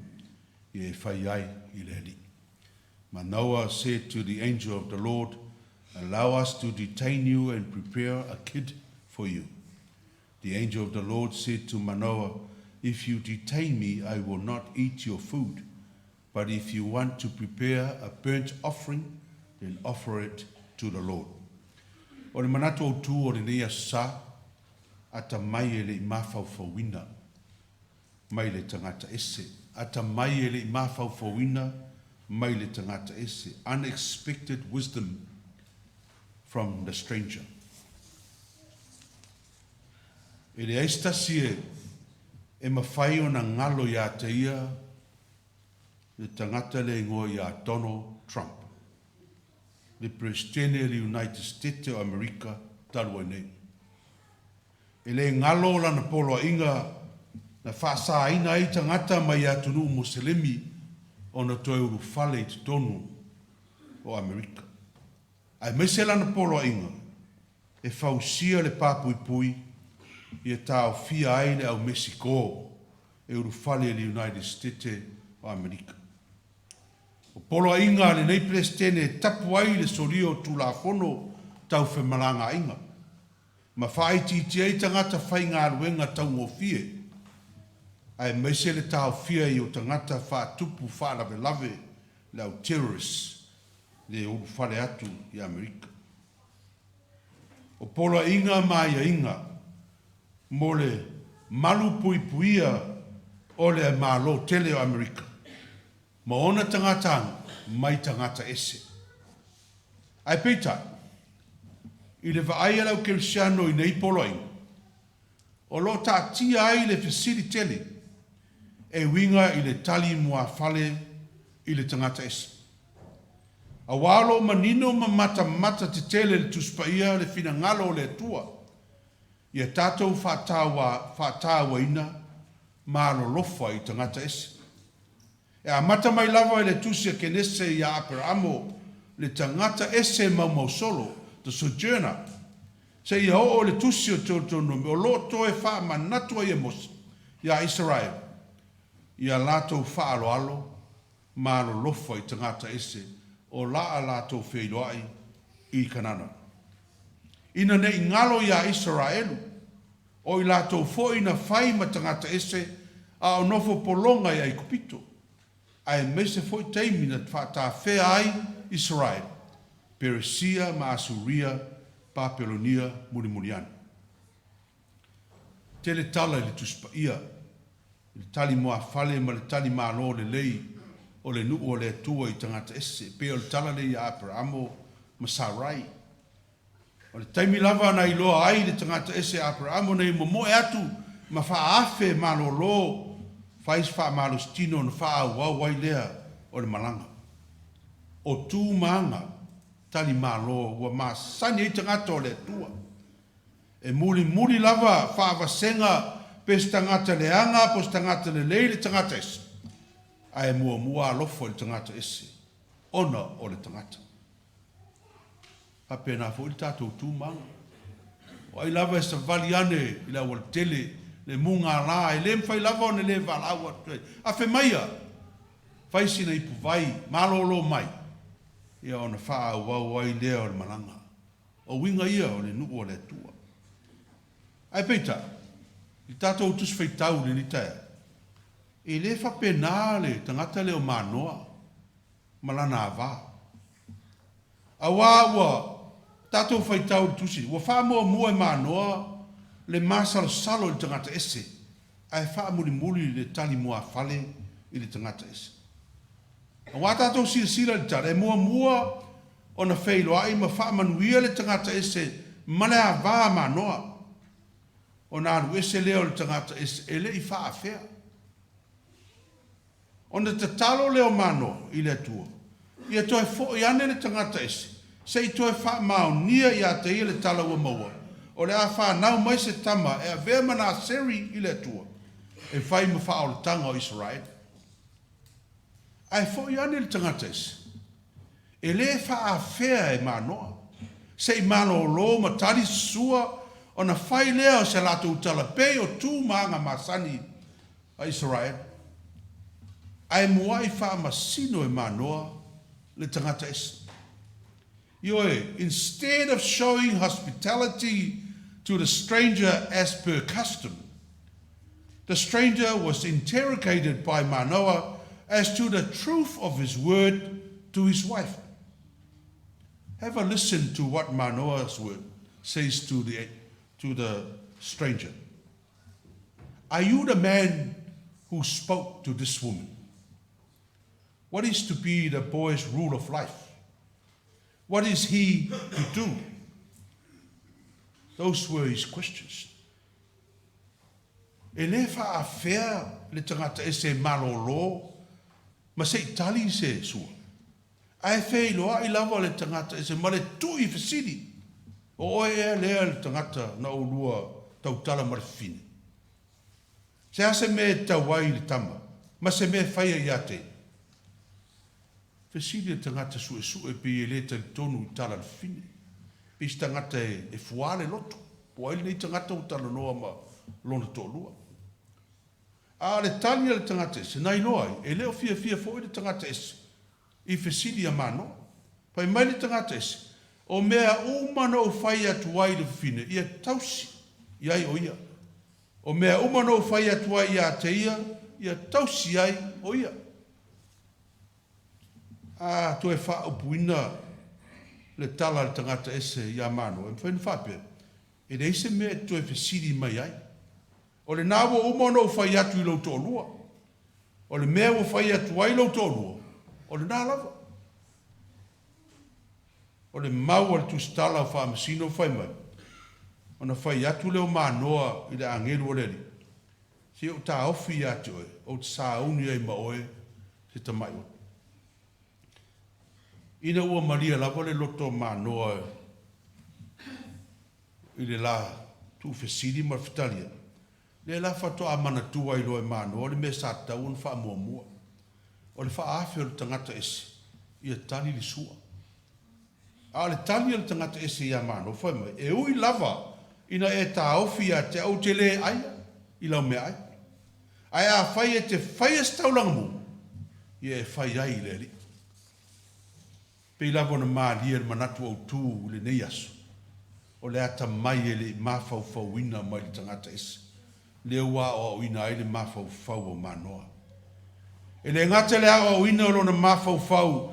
ia e fai ai i le Alii. Manoah said to the angel of the Lord, Allow us to detain you and prepare a kid for you. The angel of the Lord said to Manoah, If you detain me, I will not eat your food. But if you want to prepare a burnt offering, then offer it to the Lord. O le manatu autū o lenei Aso Sa, atamai e le i mafaufauina mai le tagata ese. Atamai e le i mafaufauina mai le tagata ese. Unexpected wisdom from the stranger. E leai se tasi e e mafai ona galo iā te ia le tagata le igoa iā Donald Trump, le Peresetene o le United Stete o Amerika talu ai nei. E le galo lana poloaiga na faasāina ai tagata mai atunuu Moselemi ona toe ulufale i totonu o Amerika. Aemaise lana poloaiga e fausia le papuipui ia taofia ai le au Mesikō e ulufale i le United Stete o Amerika. O poloaiga a lenei Peresetene e tapu ai le solia o Tulafono tau femalagaaiga, ma faaitiitia ai tagata faigaluega taugofie, aemaise le taofia i o tagata faatupu faalavelave le au terrorists le ulufale atu i Amerika. O poloaiga ma aiaiga mo le malu puipuia o le Malo tele o Amerika ma ona tagata mai tagata ese. Ae peitai, i le vaai a le au kerisiano i nei poloaiga, o lo o taatia ai le fesili tele e uiga i le tali muafale i le tagata ese. Auā o lo o manino ma matamata tetele le Tusi Paia le finagalo o le Atua ia tatou faatauaina ma alolofa i tagata ese. E amata mai lava i le Tusi a Kenese iā Aperaamo, le tagata ese maumausolo, the sojourner, seia oo i le Tusi o Teutonomi o lo o toe faamanatu ai e Mose iā Isaraelu ia latou faaaloalo ma alolofa i tagata ese o la a latou feiloai i Kanana. Ina ne i galo iā Isaraelu, o i latou foi na fai ma tagata ese a o nofo pologa i Aikupito, aemaise foi taimi na faatafea ai Isaraelu, Peresia ma Asuria, Papelonia mulimuli ane. Tele tala i le Tusi Paia, i le tali muafale ma le tali malo lelei o le nuu o le Atua i tagata ese, e pei o le tala lea ia Aperamo ma Sarai. O le taimi lava na iloa ai le tagata ese Aperamo nei momoe atu ma faaafe malōlō fai se faamalositino ona faaauau ai lea o le malaga. O tu ma aga tali malo ua masani ai tagata o le Atua. E mulimuli lava faavasega pe se tagata leaga po se tagata lelei le tagata ese, ae muamua alofa i le tagata ese ona o le tagata. Faapena foi le tatou tu ma aga. O ai lava e savali ane i le aualatele, le mugala, e le mafai lava ona le valaau atu ai, Afe maia! Fai sina ipuvai, malōlō mai! Ia ona faaauau ai lea o le malaga. O uiga ia o le nuu o le Atua. Ae peitai, i tatou Tusi Faitau i lenei taeao, e le faapena le tagata lea o Manoa ma lana ava. Auā ua tatou faitau i le Tusi, ua faamuamua e Manoa le masalosalo i le tagata ese, ae faamulimuli le tali muafale i le tagata ese. Auā tatou silasila i le tala, e muamua ona feiloai ma faamanuia le tagata ese ma le ava a Manoa, ona alu ese lea o le tagata ese e le i faaafea. Ona tatalo lea o Manoa i le Atua, ia toe foi ane le tagata ese, se i toe faamaonia ia te ia le tala ua maua, o le a fanau mai se tama e avea ma Naseri i le Atua, e fai ma faaolataga o Isaraelu. Ae foi ane le tagata ese, e le faaafea e Manoa, se i malōlō ma tali sua ona fai lea o se latou tala pei o tu ma aga masani a Isaraelu. Ae muai faamasino e Manoa le tagata ese. Ioe, instead of showing hospitality to the stranger as per custom, the stranger was interrogated by Manoah as to the truth of his word to his wife. Have a listen to what Manoah's word says to the, to the stranger. Are you the man who spoke to this woman? What is to be the boy's rule of life? What is he to do? Those were his questions. E lē faaafea le tagata ese e malōlō ma se i tali se sua. Ae feiloai lava le tagata ese ma le tui fesili, O oe ea lea le tagata na oulua tautala ma le fafine? Se a se mea e tatau ai i le tama, ma se mea e faia ia te ia? Fesili le tagata suesue pei e le talitonu i tala a le fafine. Pei se tagata e fuā le loto, po o ai lenei tagata ua talanoa ma lona toalua. A o le tali a le tagata ese, na iloa ai, e le o fiafia foi le tagata ese i fesili a Manoa. Fai mai le tagata ese, O mea uma na ou fai atu ai i le fafine, ia tausi i ai o ia. O mea uma na ou fai atu ai ia te ia, ia tausi ai o ia. A toe faaupuina le tala a le tagata ese iā Manoa, e mafai ona faapea, E leai se mea e te toe fesili mai ai. O lena ua uma ona ou fai atu i lou toalua. O le mea ua fai atu ai lou toalua, o lena lava. O le mau a le tusitala o Faamasino fai mai, ona fai atu lea o Manoa i le agelu o le Alii, Se i ou taofi ia te oe, ou te sauni ai ma oe se tamai oe. Ina ua malie lava le loto o Manoa i le la tuufesili ma le fetalia, lea la faatoa manatua ai loa e Manoa le mea sa tatau ona faamuamua, o le faaafe o le tagata ese ia tali le sua. A o le tali a le tagata ese iā Manoa, fai mai, E ui lava ina e taofi ia te au ou te lē aia i lau meaai, ae afai e te faia se taulaga mu, ia e fai ai i le Alii. Pei lava ona malie le manatu autū i lenei aso, o le atamai e le i mafaufauina mai le tagata ese, lea ua aoaoina ai le mafaufau o Manoa. E le gata i le aoaoina o lona mafaufau,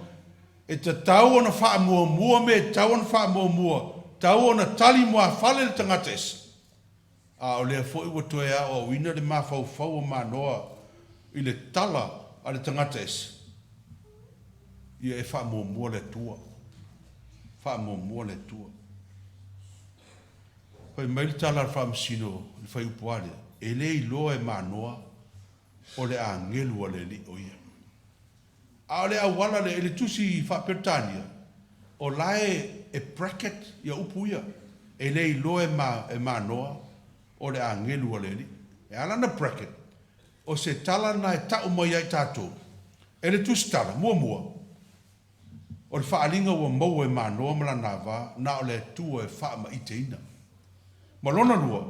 e tatau ona faamuamua mea e tatau ona faamuamua, tatau ona tali muafale le tagata ese, a o lea foi ua toe aoaoina le mafaufau o Manoa i le tala a le tagata ese, ia e faamuamua le Atua, faamuamua le Atua. Fai mai le tala a le Faamasino i le fuaiupu a lea, E le iloa e Manoa o le agelu a le Alii o ia. A o le auala lea, i le tusi faa-Peretania, o la e e bracket ia upu ia, E le iloa e Manoa o le agelu a le Alii. E ala ona bracket, o se tala lena e ta'u mai ai tatou e le tusitala, muamua, O le faaaliga ua maua e Manoa ma lana ava, na o le Atua e faamaiteina. Ma lona lua,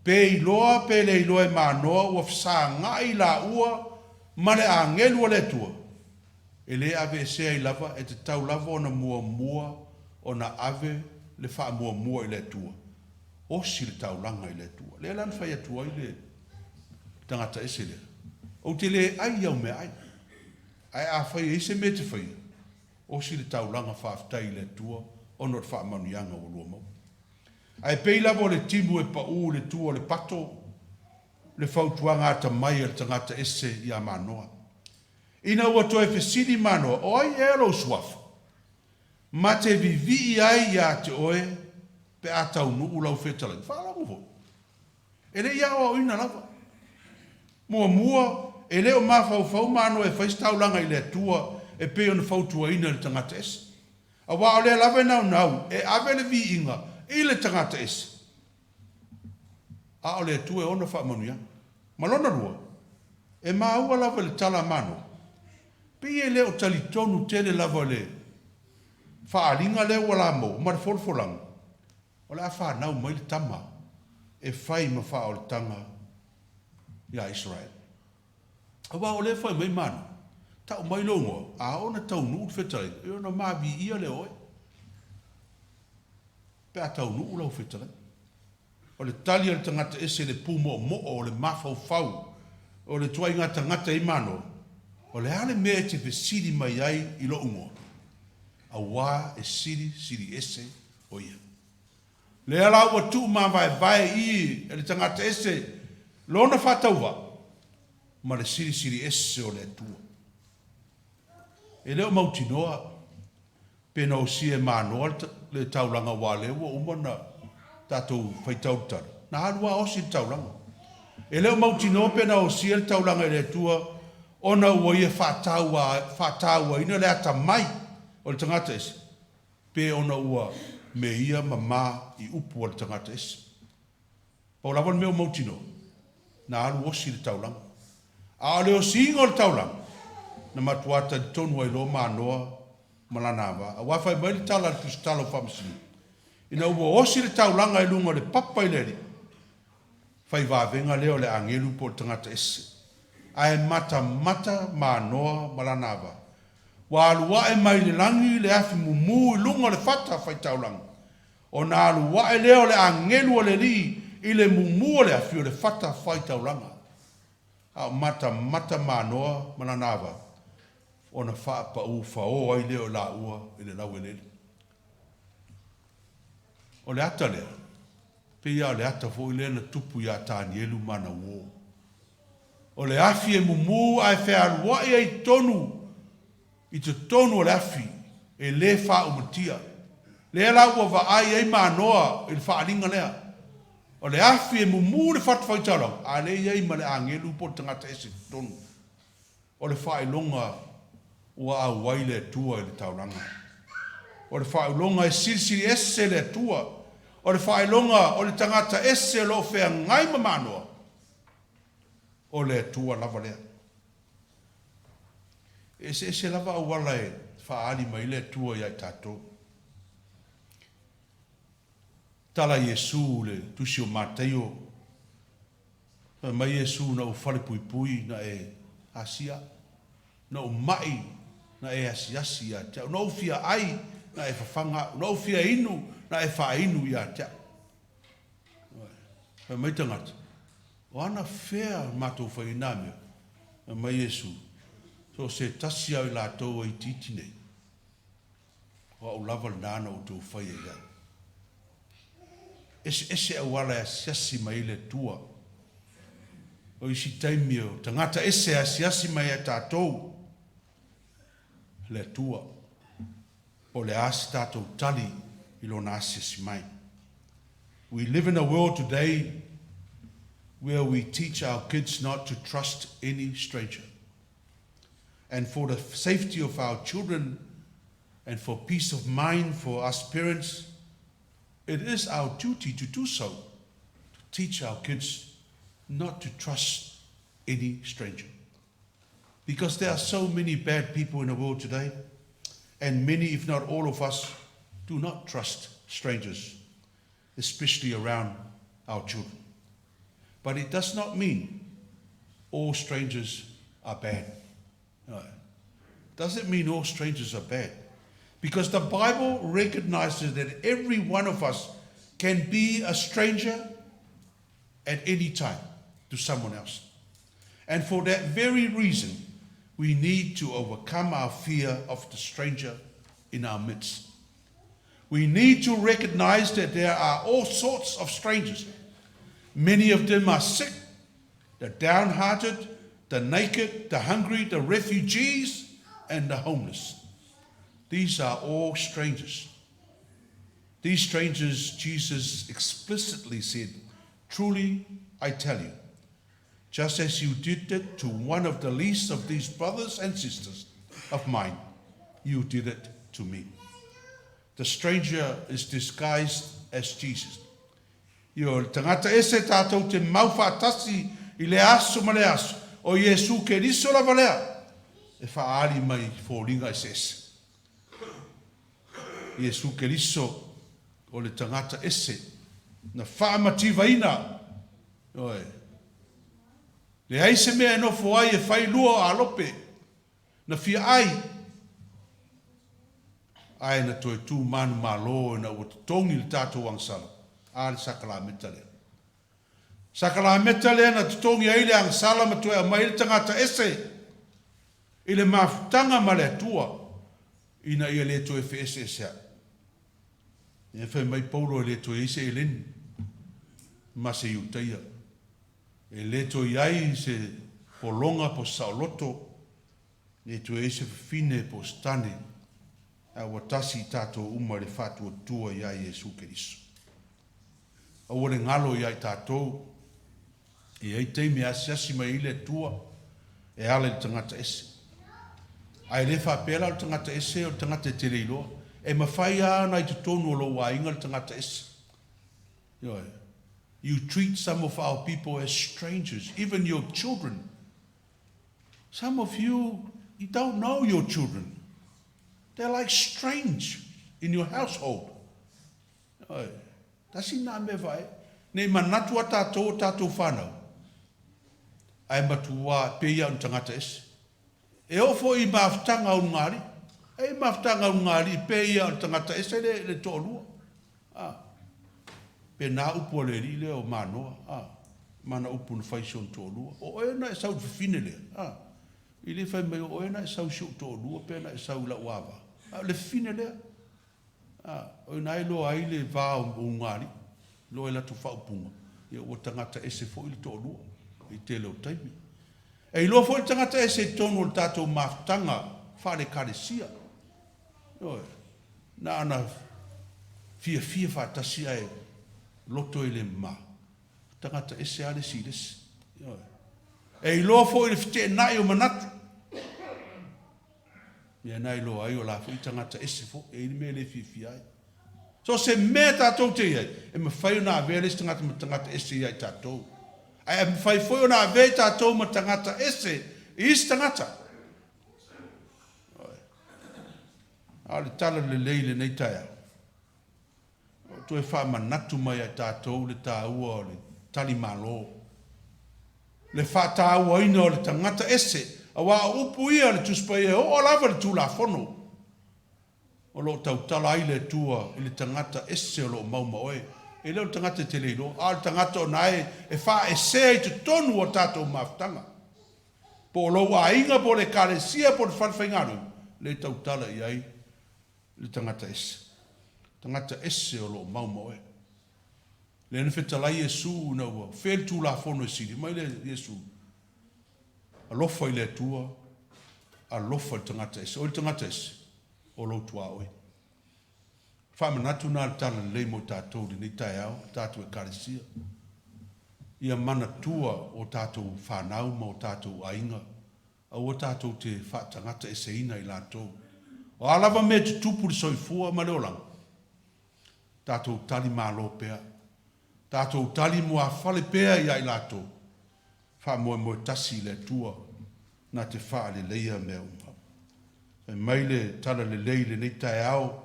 pe iloa pe le iloa e Manoa ua fesagai laua ma le agelu a le Atua, e le aveesea ai lava, e tatau lava ona muamua ona ave le faamuamua i le Atua. Osi le taulaga i le Atua. Lea la na fai atu ai le tagata ese lea, Ou te le ai i au meaai. Ae afai e i ai se mea e te faia, osi le taulaga faafetai i le Atua ona o le faamanuiaga ua lua maua. Ae pei lava o le timu e paʻū i le tu o le pato, le fautuaga atamai a le tagata ese iā Manoa. Ina ua toe fesili Manoa, O ai ea lou suafa? Ma te vivii ai iā te oe pe a taunuu lau fetalaiga. Faalogo foi. E le i aoaoina lava. Muamua, e le o mafaufau Manoa e fai se taulaga i le Atua e pei ona fautuaina e le tagata ese. Aua o lea lava e naunau e ave le viiga i le tagata ese, a o le Atua e ona faamanuiaga. Ma lona lua, e maua lava i le tala a Manoa, pei e le o talitonu tele lava le faaaliga lea ua la maua ma le folafolaga, O le a fanau mai le tama e fai ma faaolataga iā Isaraelu. Aua o lea e fai mai Manoa, Tau mai lou igoa, a oo ina taunuu le fetalaiga, ia ona ma viia lea o oe, pe a taunuu lau fetalaiga. O le tali a le tagata ese i le pumoomoo o le mafaufau o le ituaiga tagata e i Manoa, O le a le mea e te fesili mai ai i lou igoa? Auā e silisili ese o ia. Lea la ua tuumavaevae i i e le tagata ese lona faatauvaa ma le silisili ese o le Atua. E le o mautinoa pe na osia e Manoa le taulaga aua o lea ua uma ona tatou faitau le tala, na alu lava osi le taulaga. E le o mautinoa pe na osia le taulaga e le Atua ona ua ia faatauaina le atamai o le tagata ese, pe ona ua meia mama i upu a le tagata ese. Pau lava le mea ua mautinoa, na alu osi le taulaga. A o le osiina o le taulaga, na matuā talitonu ai loa Manoa ma lana ava. Aua fai mai le tala a le Tusitala o Faamasinoga, ina ua osi le taulaga i luga o le papa i le Alii, fai vavega lea o le agelu po o le tagata ese. Ae matamata Manoa ma lana ava. Ua alu ae mai le lagi le afi mumu i luga o le fata faitaulaga. Ona alu ae lea o le agelu a le Alii i le mumu o le afi o le fata faitaulaga. A o matamata Manoa ma lana ava, ona faapaū faō ai lea o laua i le laueleele. O le ata lea, pei lava o le ata foi lea na tupu iā Tanielu ma ana uō. O le afi e mumu ae fealuai ai tonu i totonu o le afi e le faaumatia. Lea la ua vaai ai Manoa i le faaaliga lea. O le afi e mumu le fatafaitaulaga, a lea e i ai ma le agelu po o le tagata ese i totonu. O le faailoga ua auai le Atua i le taulaga. O le faailoga e silisili ese le Atua. O le faailoga o le tagata ese o lo o feagai ma Manoa, o le Atua lava lea. E eseese lava auala e faaali mai ai le Atua ia i tatou. Tala Iesu i le Tusi o Mataio, Fai mai Iesu, Na ou falepuipui na e asia au, na ou ma'i na e asiasi ia te au, na ou fia ai na e fafaga au, na ou fia inu na e faainu ia te au. Fai mai tagata, O anafea matou fai ai nā mea? Fai mai Iesu, So o se tasi lava o i latou e itiiti nei, o au lava lena na outou faia i ai. Eseese auala e asiasi mai ai le Atua. O isi taimi o tagata ese e asiasi mai ia tatou le Atua. Po o le a se tatou tali i lona asiasi mai. We live in a world today where we teach our kids not to trust any stranger. And for the safety of our children and for peace of mind for us parents, it is our duty to do so, to teach our kids not to trust any stranger. Because there are so many bad people in the world today, and many, if not all of us, do not trust strangers, especially around our children. But it does not mean all strangers are bad. No. Doesn't mean all strangers are bad. Because the Bible recognizes that every one of us can be a stranger at any time to someone else. And for that very reason, we need to overcome our fear of the stranger in our midst. We need to recognize that there are all sorts of strangers. Many of them are sick, the downhearted, the naked, the hungry, the refugees, and the homeless. These are all strangers. These strangers, Jesus explicitly said, Truly I tell you, just as you did it to one of the least of these brothers and sisters of mine, you did it to me. The stranger is disguised as Jesus. Ioe, o le tagata ese tātou te mau faatasi i lea aso ma lea aso, o Iesū Keriso lava lea e faaali mai i foliga eseese. Iesū Keriso o le tagata ese na faamativaina, ioe, leai se mea e nofo ai e fai lua o alope. Na fia ai, ae na toe tu manumalo ina ua totogi le tatou agasala, a le sakalameta lea. Sakalameta lea na totogi ai le agasala ma toe aumai ai le tagata ese i le mafutaga ma le Atua ina ia le toe feeseeseai. Lea fai mai Paulo e le toe i ai se Eleni ma se Iutaia. E le toe i ai se pologa po o se saoloto, le toe i ai se fafine po o se tane, ae ua tasi i tatou uma i le faatuatua ia Iesu Keriso. Aua le galo ia i tatou, e i ai taimi e asiasi mai ai le Atua e ala i le tagata ese. Ae le faapea la o le tagata ese o le tagata e te le iloa. E mafai lava ona i totonu o lou aiga le tagata ese. Ioe. You treat some of our people as strangers, even your children. Some of you, you don't know your children. They're like strange in your household. Ioe. Tasi lena mea vae. Ne i manatu a tatou o tatou whanau. Ae matua pei ia o ni tagata ese. E oo foi i mafutaga o ulugalii. E i mafutaga o ulugalii pei ia o le tagata ese le, le toalua. A. Pena upu a le alii lea o Manoa. A. Mana upu na fai i si ona toalua. O oe na e sau i le fafine lea. A. I le fai mai o oe na e sau i si ou toalua pe na e sau i lau ava. A o le fafine lea. A. O ina e iloa ai le va o ulugalii. Iloa ai latou faaupuga. Ia ua tagata ese foi le toalua i tele o taimi. E iloa foi le tagata ese i totonu o le tatou mafutaga faale-Ekalesia. Ioe. Na ona fiafia faatasi ae loto e le mama. Tagata ese lava le isi i le isi. Ioe. E iloa foi le feteenai o manatu. Mea na iloa ai o la foi tagata ese foi, e i ai le mea e le fiafia ai. So o se mea tatou te i ai, e mafai ona avea le isi tagata ma tagata ese ia i tatou. Ae e mafai foi ona avea i tatou ma tagata ese i isi tagata. A o le tala lelei i lenei taeao, o toe faamanatu mai ia i tatou le taua o le talimalo, le faatauaina o le tagata ese, aua o upu ia a le Tusi Paia e oo lava i le Tulafono, o lo o tautala ai le Atua i le tagata ese o lo o mau ma oe. E le o le tagata e te le iloa, a o le tagata o na e faaesea i totonu o tatou mafutaga. Po o lou aiga, po o le ekalesia, po o le fale faigaluega, lea e tautala i ai le tagata ese. Tagata ese o lo o mau ma oe. Lea na fetalai Iesu ina ua fea le Tulafono e sili mai le Iesu, Alofa i le Atua, alofa i le tagata ese. Oi le tagata ese, o lou tuaoi. Faamanatu na le tala lelei mo tatou i lenei taeao, le tatou ekalesia. Ia manatua o tatou fanau ma o tatou aiga, aua tatou te faatagata eseina i latou. O a lava mea e tutupu i le soifua ma le olaga, tatou tali malo pea, tatou tali muafale pea ia i latou, faamoemoe tasi i le Atua na te faaleleia mea uma. Fai mai le tala lelei i lenei taeao,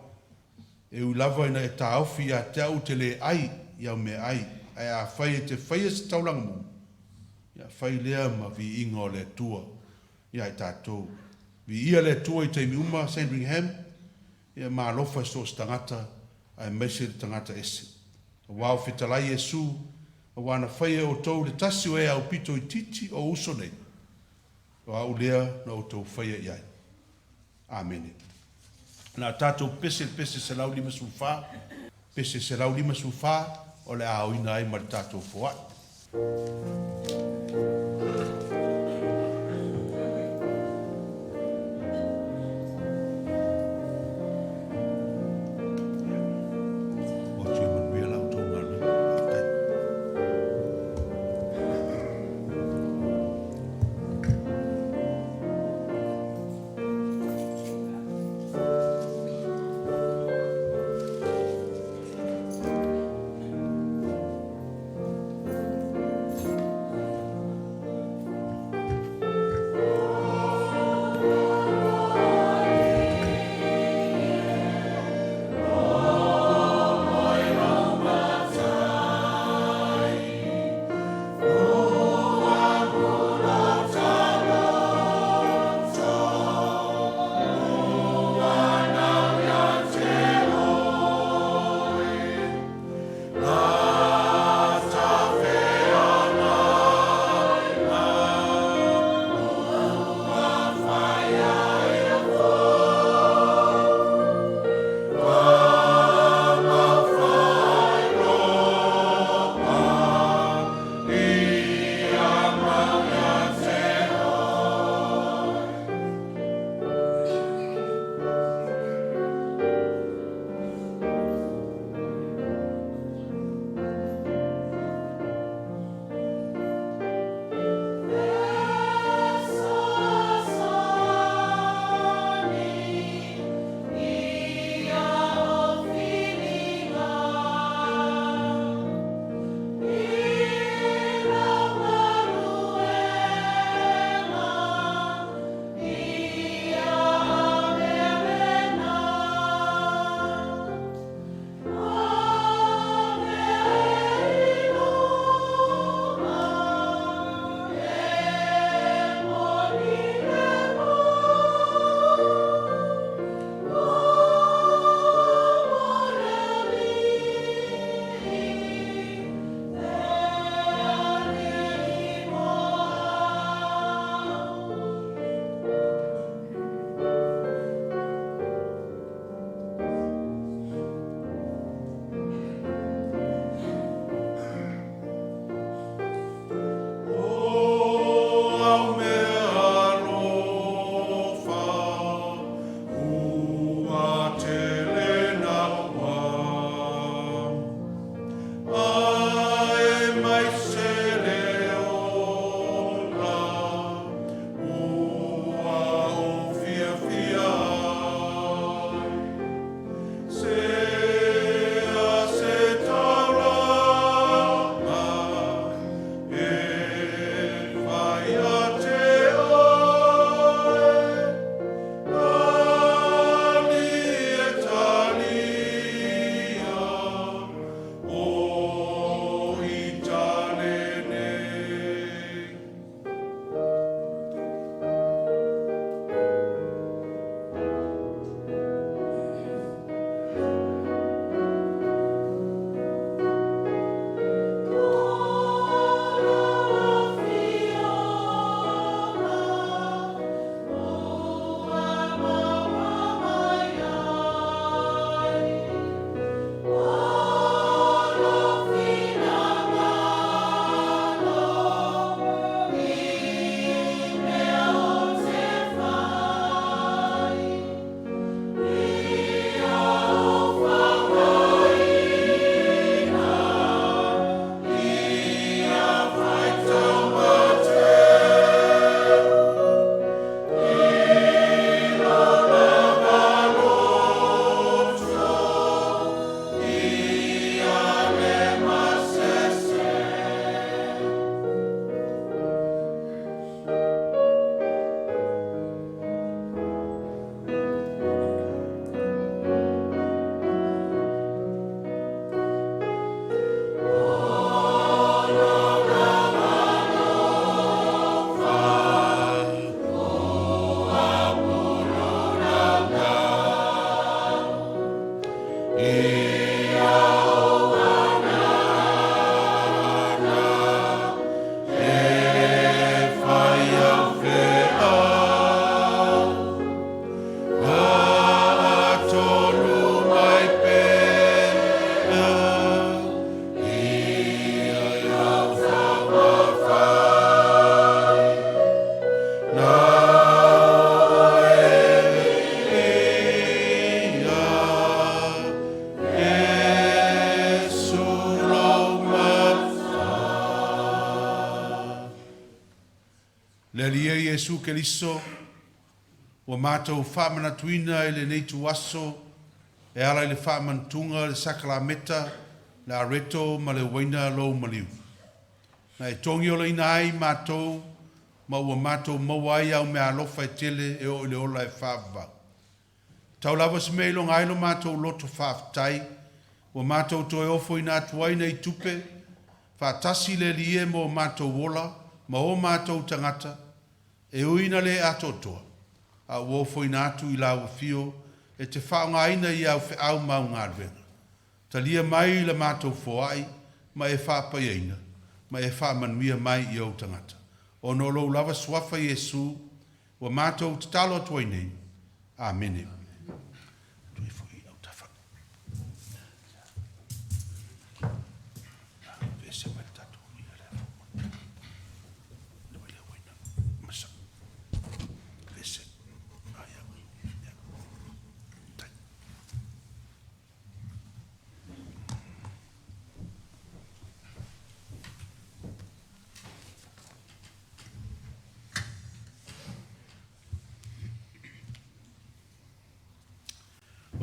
e ui lava ina e taofi ia te au te le ai i au meaai, ae afai e te faia se taulaga mu, ia fai lea ma viiga o le Atua ia i tatou. Viia le Atua i taimi uma, Sandringham, ia ma alofa i so o se tagata, aemaise le tagata ese. Aua o fetalai Iesu, aua na faia e outou le tasi o e aupito itiiti o uso nei, o au lea na outou faia i ai. Amene. O le a tatou pese i le pese 154, pese 154, o le a aoina ai ma le tatou foai. Le Alii e Iesu Keriso, ua matou faamanatuina i lenei ituaso e ala i le faamanatuga o le sakalameta, le areto ma le uaina lou maliu. Na e togiolaina ai matou ma ua matou maua ai au meaalofa e tele e oo i le ola e faavavau. Tau lava se mea e iloga ai lo matou loto faafetai, ua matou toe ofoina atu ai nei tupe, faatasi le Alii e ma o matou ola ma o matou tagata, e ui ina le atoatoa, a ua ofoina atu i lau afio e te faaaogaina i au feau ma au galuega. Talia mai la matou foai ma e faapaiaina, ma e faamanuia mai i ou tagata. Ona o lou lava suafa Iesu, ua matou tatalo atu ai nei. Amene.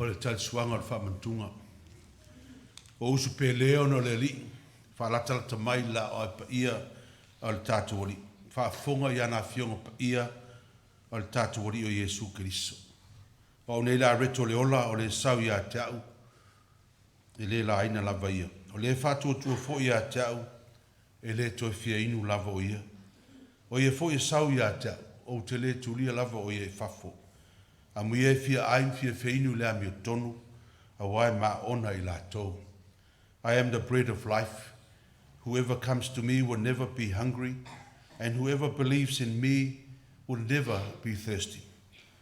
O le talisuaga o le faamanatuga. Ua usu pele ona o le Alii, faalatalata mai le laoa paia o le tatou Alii, faafofoga i ana afioga paia o le tatou Alii o Iesu Keriso. O au nei le areto o le ola o le sau ia te au, e le laina lava ia. O le faatuatua foi ia te au, e le toe fia inu lava o ia. O ia foi e sau ia te au, ou te le tulia lava o ia i fafo. Amuia e fia ai ma fia feinu i le amiotonu, auā e maona i latou. I am the bread of life. Whoever comes to me will never be hungry, and whoever believes in me will never be thirsty.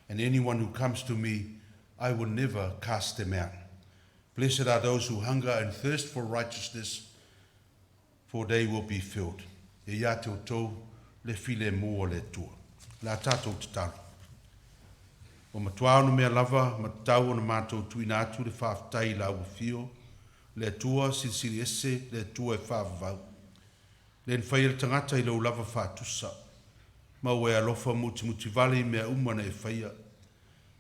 And anyone who comes to me, I will never cast them out. Blessed are those who hunger and thirst for righteousness, for they will be filled. E ia te outou le filemu o le Atua. O le a tatou tatalo. Ua matua ono mea lava ma tatau ona matou tuuina atu le faafetai i lau afio, le Atua Silisili Ese, le Atua e faavavau. Le na faia le tagata i lou lava faatusa, ma ua e alofa mutimutivale i mea uma na e faia.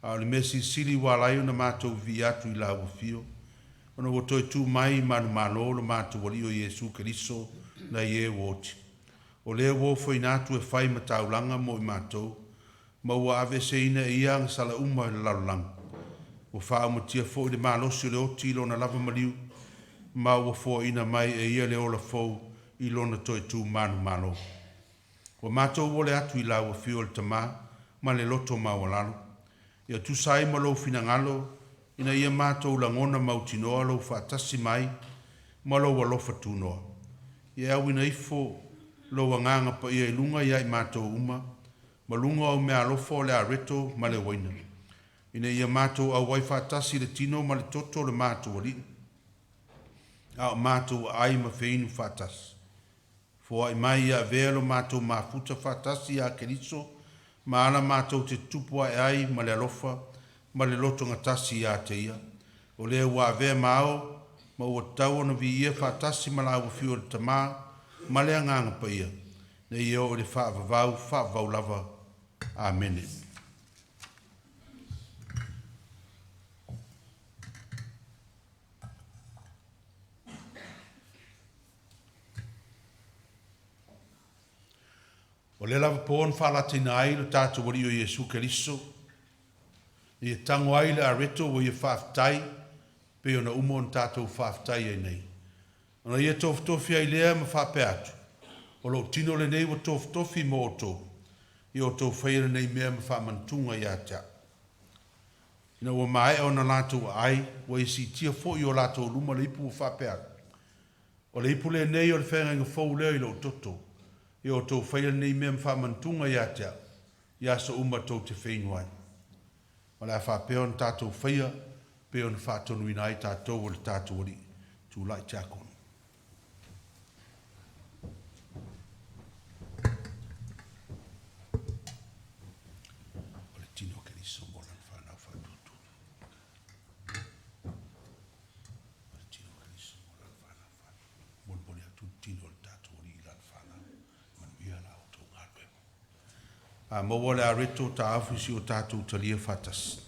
A o le mea silisili ua ala ai ona matou vivii atu i lau afio, ona ua toe tu mai i manumalo lo matou Alii o Iesu Keriso nai e ua oti. O lea ua ofoina atu e fai ma taulaga mo i matou, ma ua aveeseina e ia agasala uma i le lalolagi. Ua faaumatia foi le malosi o le oti i lona lava maliu, ma ua foaina mai e ia le ola fou i lona toe tu manumalo. Ua matou ole atu i lau afio le Tamā ma le loto maualalo. Ia tusa ai ma lou finagalo, ina ia matou lagona mautinoa lou faatasi mai ma lou alofa tunoa. Ia auina ifo lou agaga paia i luga ia i matou uma, ma luga o meaalofa o le areto ma le uaina, ina ia matou auai faatasi i le tino ma le toto o le matou Alii, a o matou aai ma feinu faatasi. Foai mai ia avea lo matou mafuta faatasi ia Keriso, ma ala matou te tupu ae ai ma le alofa ma le lotogatasi ia te ia. O lea ua avea ma ao, ma ua tatau ona viia faatasi ma lau afio le Tamā ma le Agaga Paia, nei e oo i le faavavau, faavavau lava. Amene. O lea lava po na faalataina ai lo tatou Alii o Iesu Keriso, ia tago ai le areto ua ia faafetai, pei ona uma ona tatou faafetai ai nei. Ona ia tofotofi ai lea ma faapea atu, o lou tino lenei ua tofotofi mo outou, ia outou faia lenei mea ma faamanatuga ia te au. Ina ua maea ona latou aai, ua ia siitia foi i o latou luma le ipu ua faapea atu, o le ipu lenei o le feagaiga fou lea i lou toto. Ia outou faia lenei mea ma faamanatuga ia te au, i aso uma tou te feinu ai. O le a faapea ona tatou faia, pei ona faatonuina ai tatou e le tatou Alii. Tulai Tiakono. O le tino o Keriso mo lana fanau faatuatua. O le tino o Keriso mo lana fanau faatuatua. Molimoli atu le tino o le tatou Alii i lana fanau. Manuia la outou galuega. A maua le areto ta'afi si o tatou talia faatasi.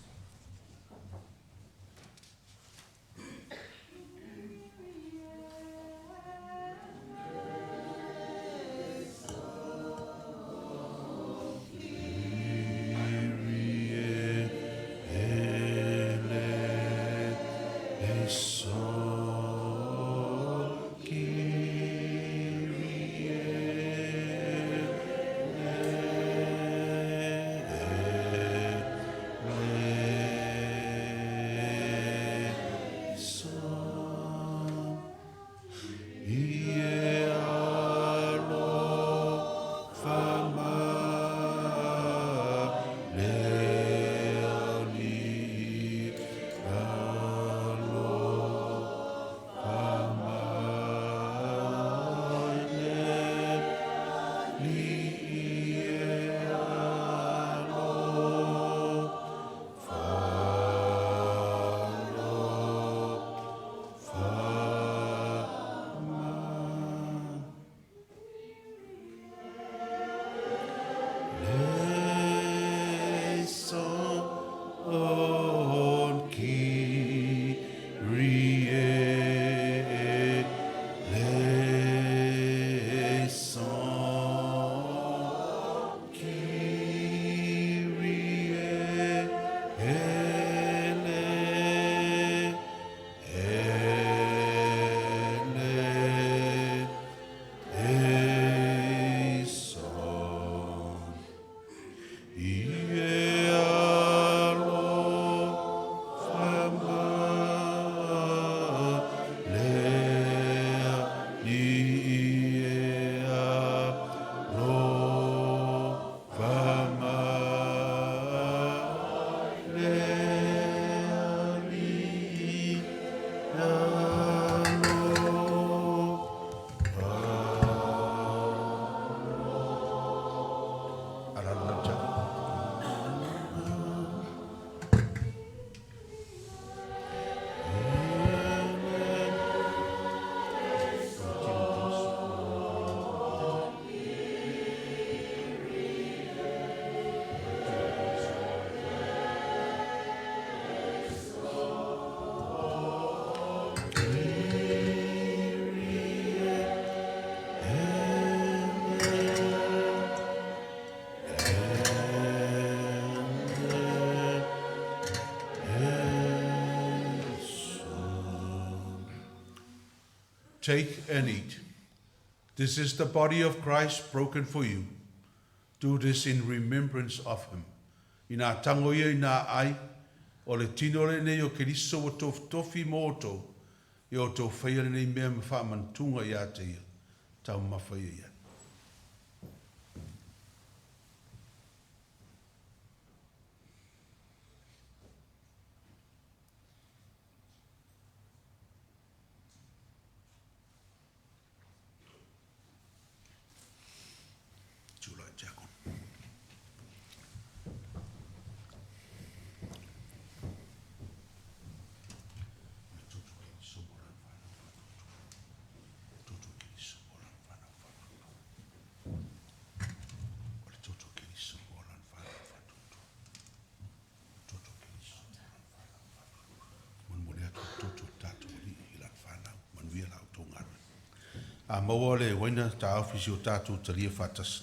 Take and eat. This is the body of Christ broken for you. Do this in remembrance of him. Ina tango ia i nā ai, o le tino lenei o Keriso ua tofitofi mo outou, ia outou faia lenei mea ma faamanatuga ia te ia, taumafa ia i ai. Tulai tiakona. A maua le uaina taofi si o tatou talia faatasi.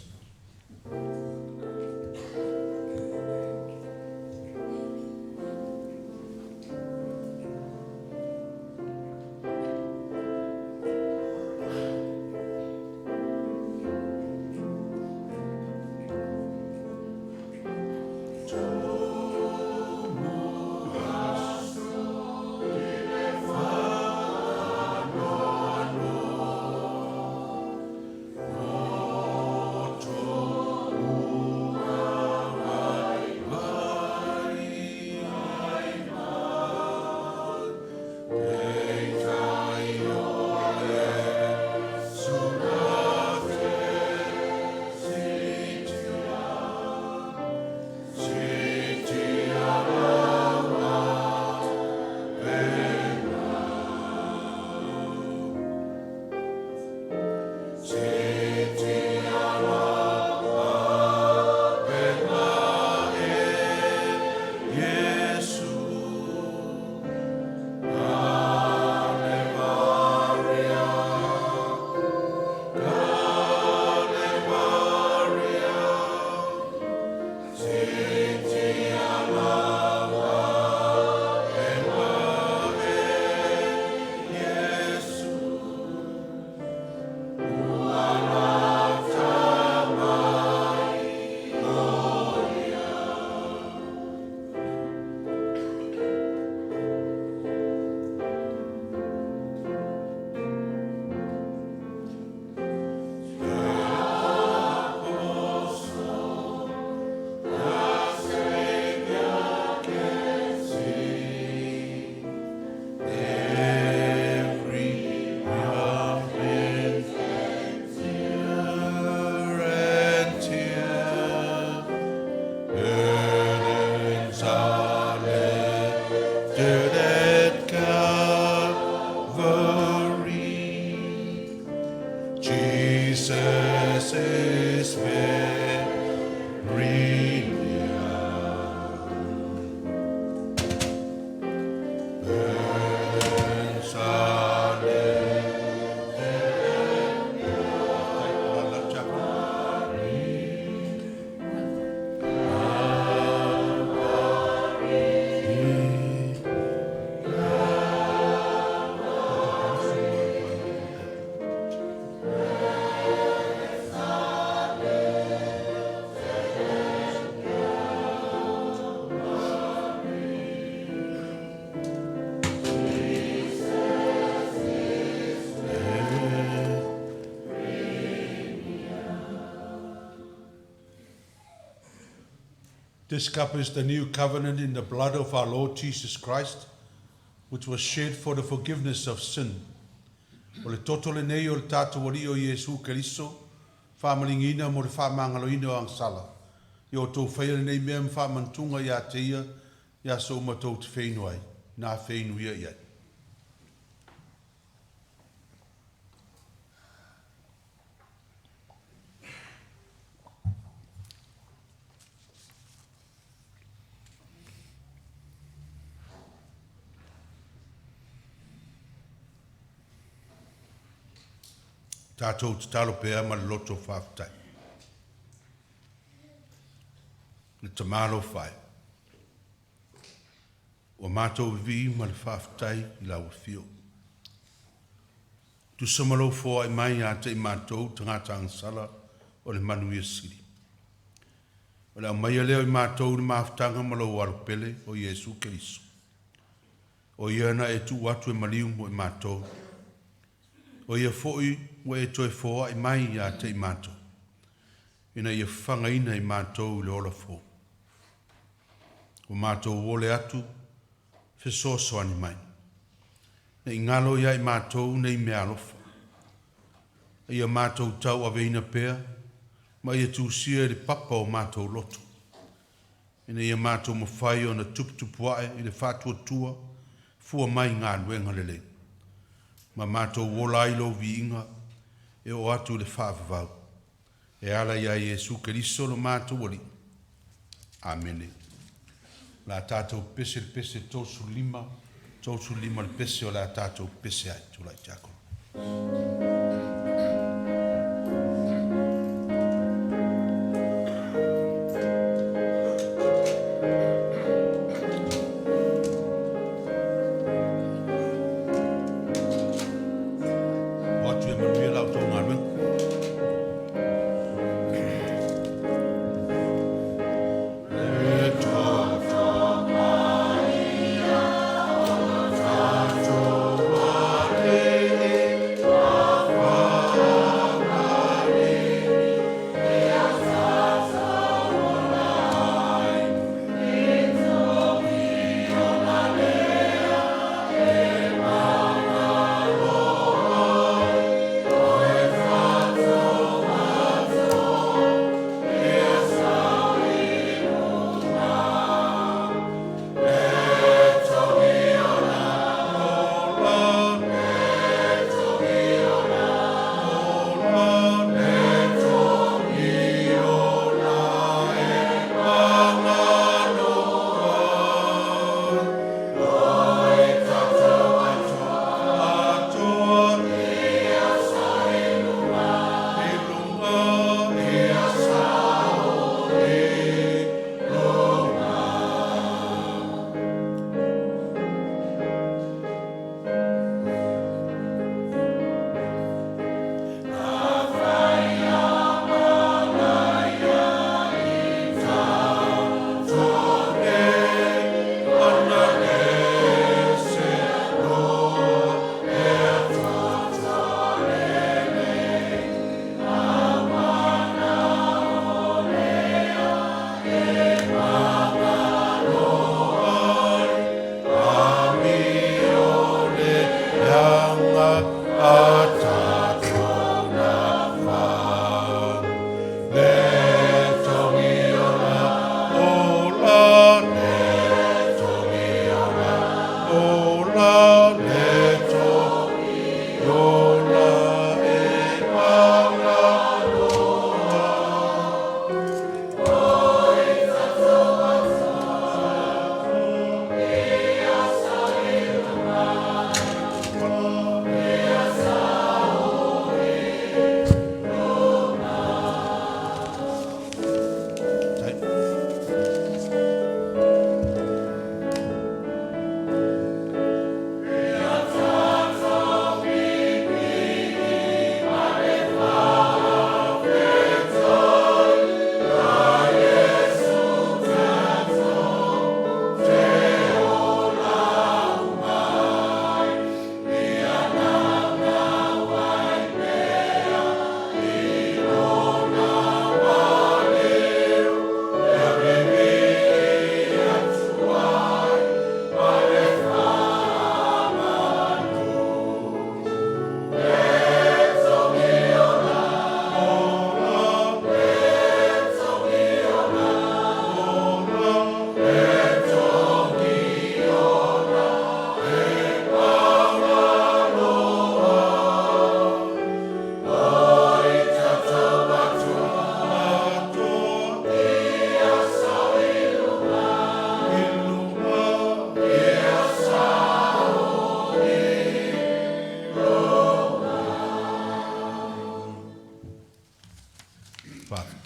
This cup is the new covenant in the blood of our Lord Jesus Christ, which was shed for the forgiveness of sin. O le toto lenei o le tatou Alii o Iesu Keriso, faamaligina mo le faamagaloina o agasala. Ia outou faia lenei mea ma faamanatuga ia te ia i aso uma tou te feinu ai, na feinu ia i ai. Tatou tatalo pea ma le loto faafetai. Le tamalo fai. Ua matou vivii ma le faafetai i lau afio. Tusa ma lou foai mai ia te i matou tagata agasala o le manuia sili. O le aumaia lea o i matou i le mafutaga ma lou alo pele o Iesu Keriso. O ia na e tuu atu e maliu mo i matou. O ia foi ua e toe foai mai ia te i matou. Ina ia fagaina i matou i le ola fou. Ua matou ole atu fesoasoani mai. Ne i galo ia i matou nei meaalofa. Ia matou tauaveina pea, ma ia tusia i le papa o matou loto. Ina ia matou mafai ona tuputupuae i le faatuatua, fua mai i galuega lelei. Ma matou ola ai lou viiga, e oo atu i le faavavau. E ala ia Iesu Keriso lo matou Alii. Amene. La tatou pese le pese 35, 35 le pese o le a tatou pese ai. Tulai tiakono. O atu ia manuia la outou galuega.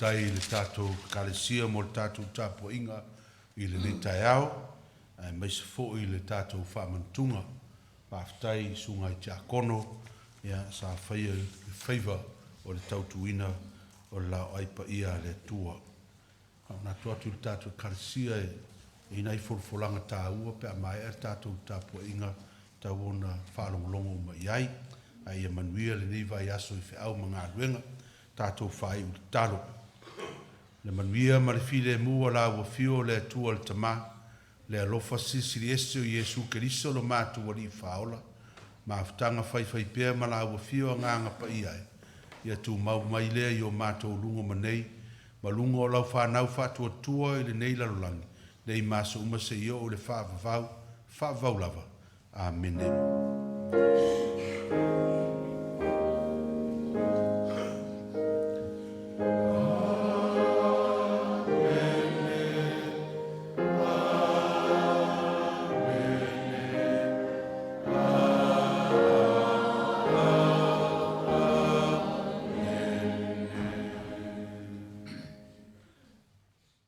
Faafetai i le tatou Ekalesia mo le tatou tapuaiga i lenei taeao, aemaise foi le tatou faamanatuga. Faafetai i susuga i Tiakono ia sa faia le faiva o le tautuina o le laoai paia a le Atua. Faamanatu atu i le tatou Ekalesia e i ai nai folafolaga taua pe a maea le tatou tapuaiga tau ona faalogologo uma i ai. Ae ia manuia lenei vaiaso i feau ma galuega. Tatou faaiu i le tatalo. Le manuia ma le filemu o la ua afio o le Atua le Tama, le alofa silisili ese o Iesu Keriso lo matou Alii Faaola, mafutaga faifaipea ma la ua afio Agaga Paia e, ia tumau mai lea i o matou luga ma nei, ma luga o lau fanau faatuatua i lenei lalolagi, nei ma aso uma seia oo i le faavavau, faavavau lava. Amene.